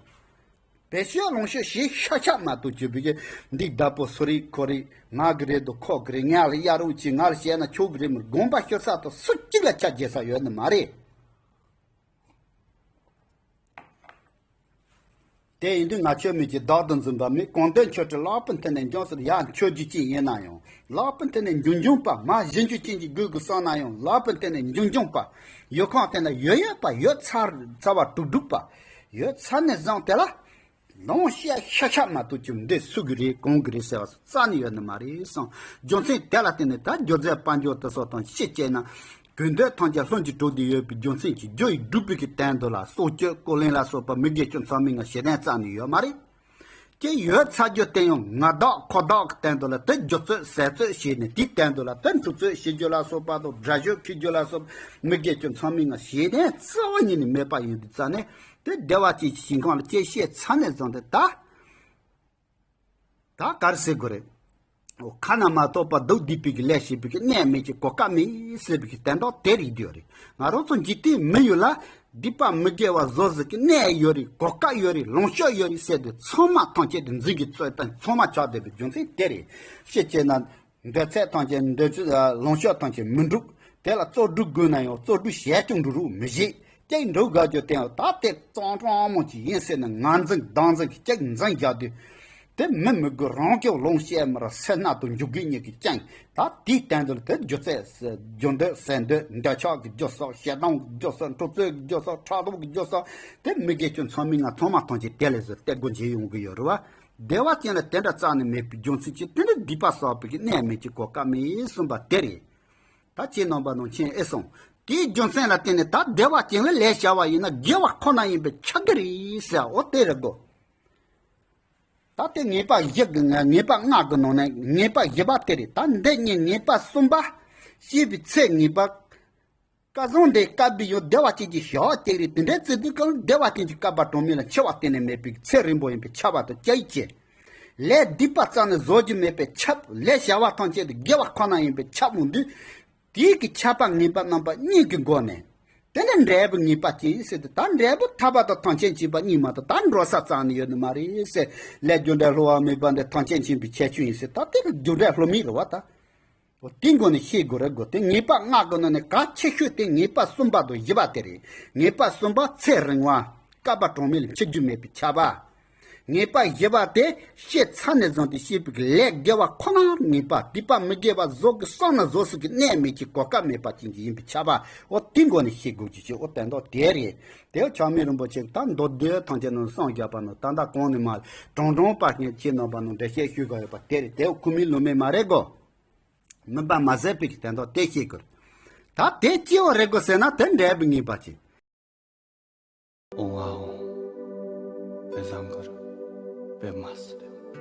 བེད་སྤྱོད་ལོངས་སྤྱོད་བྱེད་ཤ་ཤ་མ་གཏོགས་བྱེད་པའི་གི་འདི་བདག་པོ་སུ་རེད་ཁོ་རེད། ང་གི་རེད་དོ་ཁོ་གི་རེད། ང་ལ་གཡར་རོགས་གྱིས། ང་ལ་བཤད་ན་ཆོག་གི་རེད། མི་དགོངས་པ་ཤོར་ས་དང་སུ་གཅིག་ལ་ཆ་རྒྱས་ས་ཡོད་ནི་མ་རེད། དེ་ཡིན་དུས་ང་ཁྱོད་མེད་ཀྱི་བདག་ཏུ་འཛིན་པ་མེད། གང་འདོད་ཆོས་སྒྲུབ་ལག་པའི་མཐིལ་ནས་འབྱུང་ཟེར། ཡང་མཆོད་རྒྱུ་ཅན་ཡིན་ན་ཡང་ལག་པའི་མཐིལ་ནས་འབྱུང་འབྱུང་པ། མ་བཞེས་རྒྱུ་ཅན་གྱི་དགོས་དགོས་བསམ་ན་ཡང་ལག་པའི་མཐིལ་ནས་འབྱུང་འབྱུང་པ། ཡོད་ཁང་དེ་ན་ཡོད་ཡོད་པ། ཡོད་ཚར་ཚར་བ་དྲུག་དྲུག་པ། ཡོད་ཚར་ནས་བཟུང་དེ་ལ་ལོངས་སྤྱད་ཤ་ཤ་མ་གཏོགས་ཀྱི་འདི་སུ་གི་རེད་གང་གི་རེད་ཟེར་བ་རྩ་ནས་ཡོད་ནི་མ་རེད་གསུངས། རྒྱུ་མཚན་དེ་ལ་བརྟེན་ནས་ད་རྒྱུ་རྫས་དཔལ་འབྱོར་དེ་ཚོ་དང་ཕྱི་བསྐྱལ་ན། དགོས་འདོད་ཐམས་ཅད་ལྷུན་གྱིས་གྲུབ་སྟེ་ཡོད་པའི་རྒྱུ་མཚན་གྱིས་རྒྱུ་ཡི་སྒྲུབ་པའི་གི་དོན་དུ་ལ་སྲོག་གཅོད་རྐུ་ལེན་ལ་སོགས་པ་མི་དགེ་བཅུ་མཚམས་མེད་ལྔ་བྱེད་དོན་རྩ་ནས་ཡོད་མ་རེད། ཀྱེ་ཡོད་ཚར་རྒྱུ་དེ་ཡང་ང་བདག་ཁོ་བདག་གི་དོན་དུ་ལ་དེ་རྒྱུ་རྩོད་ཟས་རྩོད་བྱས་ནས་དེའི་དོན་དུ་ལ་དེ་འཁྲུག་རྩོད་བྱེད་རྒྱུ་ལ་སོགས་པ་དང་དགྲ་གཞོམ་འཁྱེར་རྒྱུ་ལ་སོགས་པ་མི་དགེ་བཅུ་མཚམས་མེད་ལྔ་བྱེད་དོན་རྩ་བ་ཉིད་ནས་མེད་པ་ཡིན་དུས་རྩ་ནས་དེ་བདེ་བ་ཅན་གྱི་ཞིང་ཁམས་ལ་ཀྱེ་བཤད་ཚར་ནས་བཟུང་སྟེ་ད། ད་ག་རེ་ཟེར་དགོས་རེད། ཁ་ན་མ་ཐོ་བ་སྡུག་བསྡུས་པའི་གི་ལས་བྱེད་པའི་གི་གནས་མེད་ཀྱི་གོ་སྐབས་མེད་ཟེར་བའི་གི་དོན་དག་དེ་རེད་འདོད་རེད། ང་རང་ཚོ་འཇིག་རྟེན་མི་ཡུལ་ལ་སྡིག་པ་མི་དགེ་བ་བཟོ་ཟེར་གི་གནས་ཡོད་རེད། གོ་སྐབས་ཡོད་རེད། ལོངས་སྤྱོད་ཡོད་རེད་ཟེར་དུས་ཚང་མ་ཐམས་ཅད་དུ་འཛིན་གྱི་རྩོད་དང་ཚང་མ་ཆགས་བསྡད་པའི་རྒྱུ་མཚན་དེ་རེད། ཤེས་བྱས་ན། འདོད་ཚད་ཐམས་ཅད་འདོད་ཚུལ་ལོངས་སྤྱོད་ཐམས་ཅད་མི་འགྲུབ། དེ་ལ་རྩོལ་སྒྲུབ་དགོས་ན་ཡང་རྩོལ་སྒྲུབ་བྱས་ཀྱང་འགྲུབ་རུ་མི་བྱེད། ཀྱེ་འགྲུབ་དགའ་རྒྱུ་དེ་ཡང་ད་དེ་གཙང་གཙང་མོ་ཅིག་ཡིན་ཟེར་ནས་ངར་འཛིན་བདག་འཛིན་གྱི་ཀྱེ་འཛིན་བཞག་དུས། དེ་མི་མི་དགོས་རང་སྐྱོབ་ལོངས་སྤྱད་མི་ར་སེར་སྣ་དང་འཇུག་དགོས་ཉིད་ཀྱི་རྐྱེན། ད་དེའི་སྟེང་དུ་དེ་རྒྱུ་རྩལ་རྒྱུ་འདོད་ཟས་འདོད་འདོད་ཆགས་ཀྱི་རྒྱུ་སོགས་ཞེ་སྡང་གི་རྒྱུ་སོགས་འཁྲུག་རྩོད་ཀྱི་རྒྱུ་སོགས་ཕྲག་དོག་གི་རྒྱུ་སོགས་དེ་མི་དགེ་བཅུ་མཚམས་མེད་ལྔ་ཚང་མ་ཐམས་ཅད་དེ་ལས་སུ་སྟེར་དགོས་བྱེད་ཡོང་གི་ཡོད་རེད་བ། བདེ་བ་ཅན་ལ་དེ་འདྲ་རྩ་ནས་མེད་པའི་རྒྱུ་མཚན་གྱིས་དེ་ནི་སྡིག་པ་བསགས་པའི་གི་གནས་མེད་ཀྱི་གོ་སྐབས་མེད་གསུངས་པ་དེ་རེད། ད་ཁྱེད་རྣམ་པ་ནང་མཁྱེན་ཨེ་སོང་། དེའི་རྒྱུ་མཚན་ལ་བརྟེན་ནས་ད་བདེ་བ་ཅན་ལ་ལས་བྱ་བ་ཡིན་ན་དགེ་བ་ཁོ་ན་ཡིན་པས་ཁྱབ་གི་རེད་ཟེར། འོ་དེ་རེད་གོ། ད་དེ་ངེས་པ་བཞི་གི་ངེས་པ་ལྔ་གི་ནང་ནས་ངེས་པ་བཞི་པ་དེ་རེད། ད་འདི་གཉིས་ངེས་པ་གསུམ་པ་ཤེས་པའི་ཚེ་ངེས་པ། སྐལ་བཟང་འདི་བསྐལ་པའི་ཡང་བདེ་བ་ཅན་གྱི་ཞག་གཅིག་རེད། དེ་འདྲའི་བརྩི་དུས་ཀྱང་བདེ་བ་ཅན་གྱི་བསྐལ་པ་གྲངས་མེད་ལ་འཆི་བ་གཏན་ནས་མེད་པའི་ཚེ་རིང་པོ་ཡིན་པས་ཁྱབ་པ་དང་སྐྱེ་ཡི་ཆེ། ལས་སྡིག་པ་རྩ་ནས་བཟོ་རྒྱུ་མེད་པས་ཁྱབ། ལས་བྱ་བ་ཐམས་ཅད་དུ་དགེ་བ་ཁོ་ན་ཡིན་པས་ཁྱབ་འོང་དུས། དེའི་གི་ཁྱབ་པ་ངེས་པ་རྣམ་པ་གཉིས་ཀྱི་སྒོ་ནས། དེ་ནི་འབྲས་བུ་ངེས་པ་ཅན་ཟེར་ཏེ། ད་འབྲས་བུ་ཐར་པ་དང་ཐམས་ཅད་མཁྱེན་པ་གཉིས་མ་གཏོགས་ད་འགྲོ་ས་རྩ་ནས་ཡོད་ནི་མ་རེད་ཟེར། ལས་རྒྱུ་འབྲས་བསླུ་བ་མེད་པ་འདི་ཐམས་ཅད་མཁྱེན་པའི་ཁྱད་ཆོས་ཡིན་ཟེར། ད་དེ་ནི་རྒྱུ་འབྲས་བསླུ་མེད་རེད་བ་ད། འོ་དེའི་སྒོ་ནས་ཤེས་དགོས་རེད་གོ། དེ་ངེས་པ་ལྔ་གི་ནང་ནས་གལ་ཆེ་ཤོས་དེ་ངེས་པ་གསུམ་པ་དང་བཞི་པ་དེ་རེད། ངེས་པ་གསུམ་པ་ཚེ་རིང་བ། བསྐལ་པ་གྲངས་མེད་ལ་འཆི་རྒྱུ་མེད་པའི་ཁྱབ་པ། ངེས་པ་བཞི་པ་དེ་ཤེས་ཚར་ནས་བཟུང་སྟེ་ཤེས་པའི་ལས་དགེ་བ་ཁོ་ན་ངེས་པ། སྡིག་པ་མི་དགེ་བ་བཟོ་གི་བསམ་ན་བཟོ་སྲིད་ཀྱི་གནས་མེད་ཀྱི་གོ་སྐབས་མེད་པ་ཅན་གྱི་ཡིན་པའི་ཁྱབ་པ། འོ་དེའི་སྒོ་ནས་ཤེས་དགོས་ཀྱི་ཆེ། འོ་དོན་དག་དེ་རེད། དེ་ཆགས་མེད་རིན་པོ་ཆེ་ད་མདོ་སྡེ་ཐམས་ཅད་ནང་གསུངས་བཞག་པ་ནང་ད་ལྟ་གོང་ནས་མ་དྲང་དྲང་པར་ངས་ཁྱེད་རྣམ་པ་ནང་འགྲེལ་བཤད་ཞུས་དགོས་ཡོད་པ་དེ་རེད། དེ་ཁུངས་མེད་ལུང་མེད་མ་རེད་གོ། མུན་པ་མ་ཟད་པའི་གི་དོན་དག་དེ་ཤེས་དགོས། ད་དེ་ཅི་བ་རེད་གོ་ཟེར་ན་དེ་འདྲ་བའི་ངེས་པ་ཅི། ཨོང་ཨ་ཨོང་། པེ་བཟང་གར། པེ་མ་སི་ཏེ།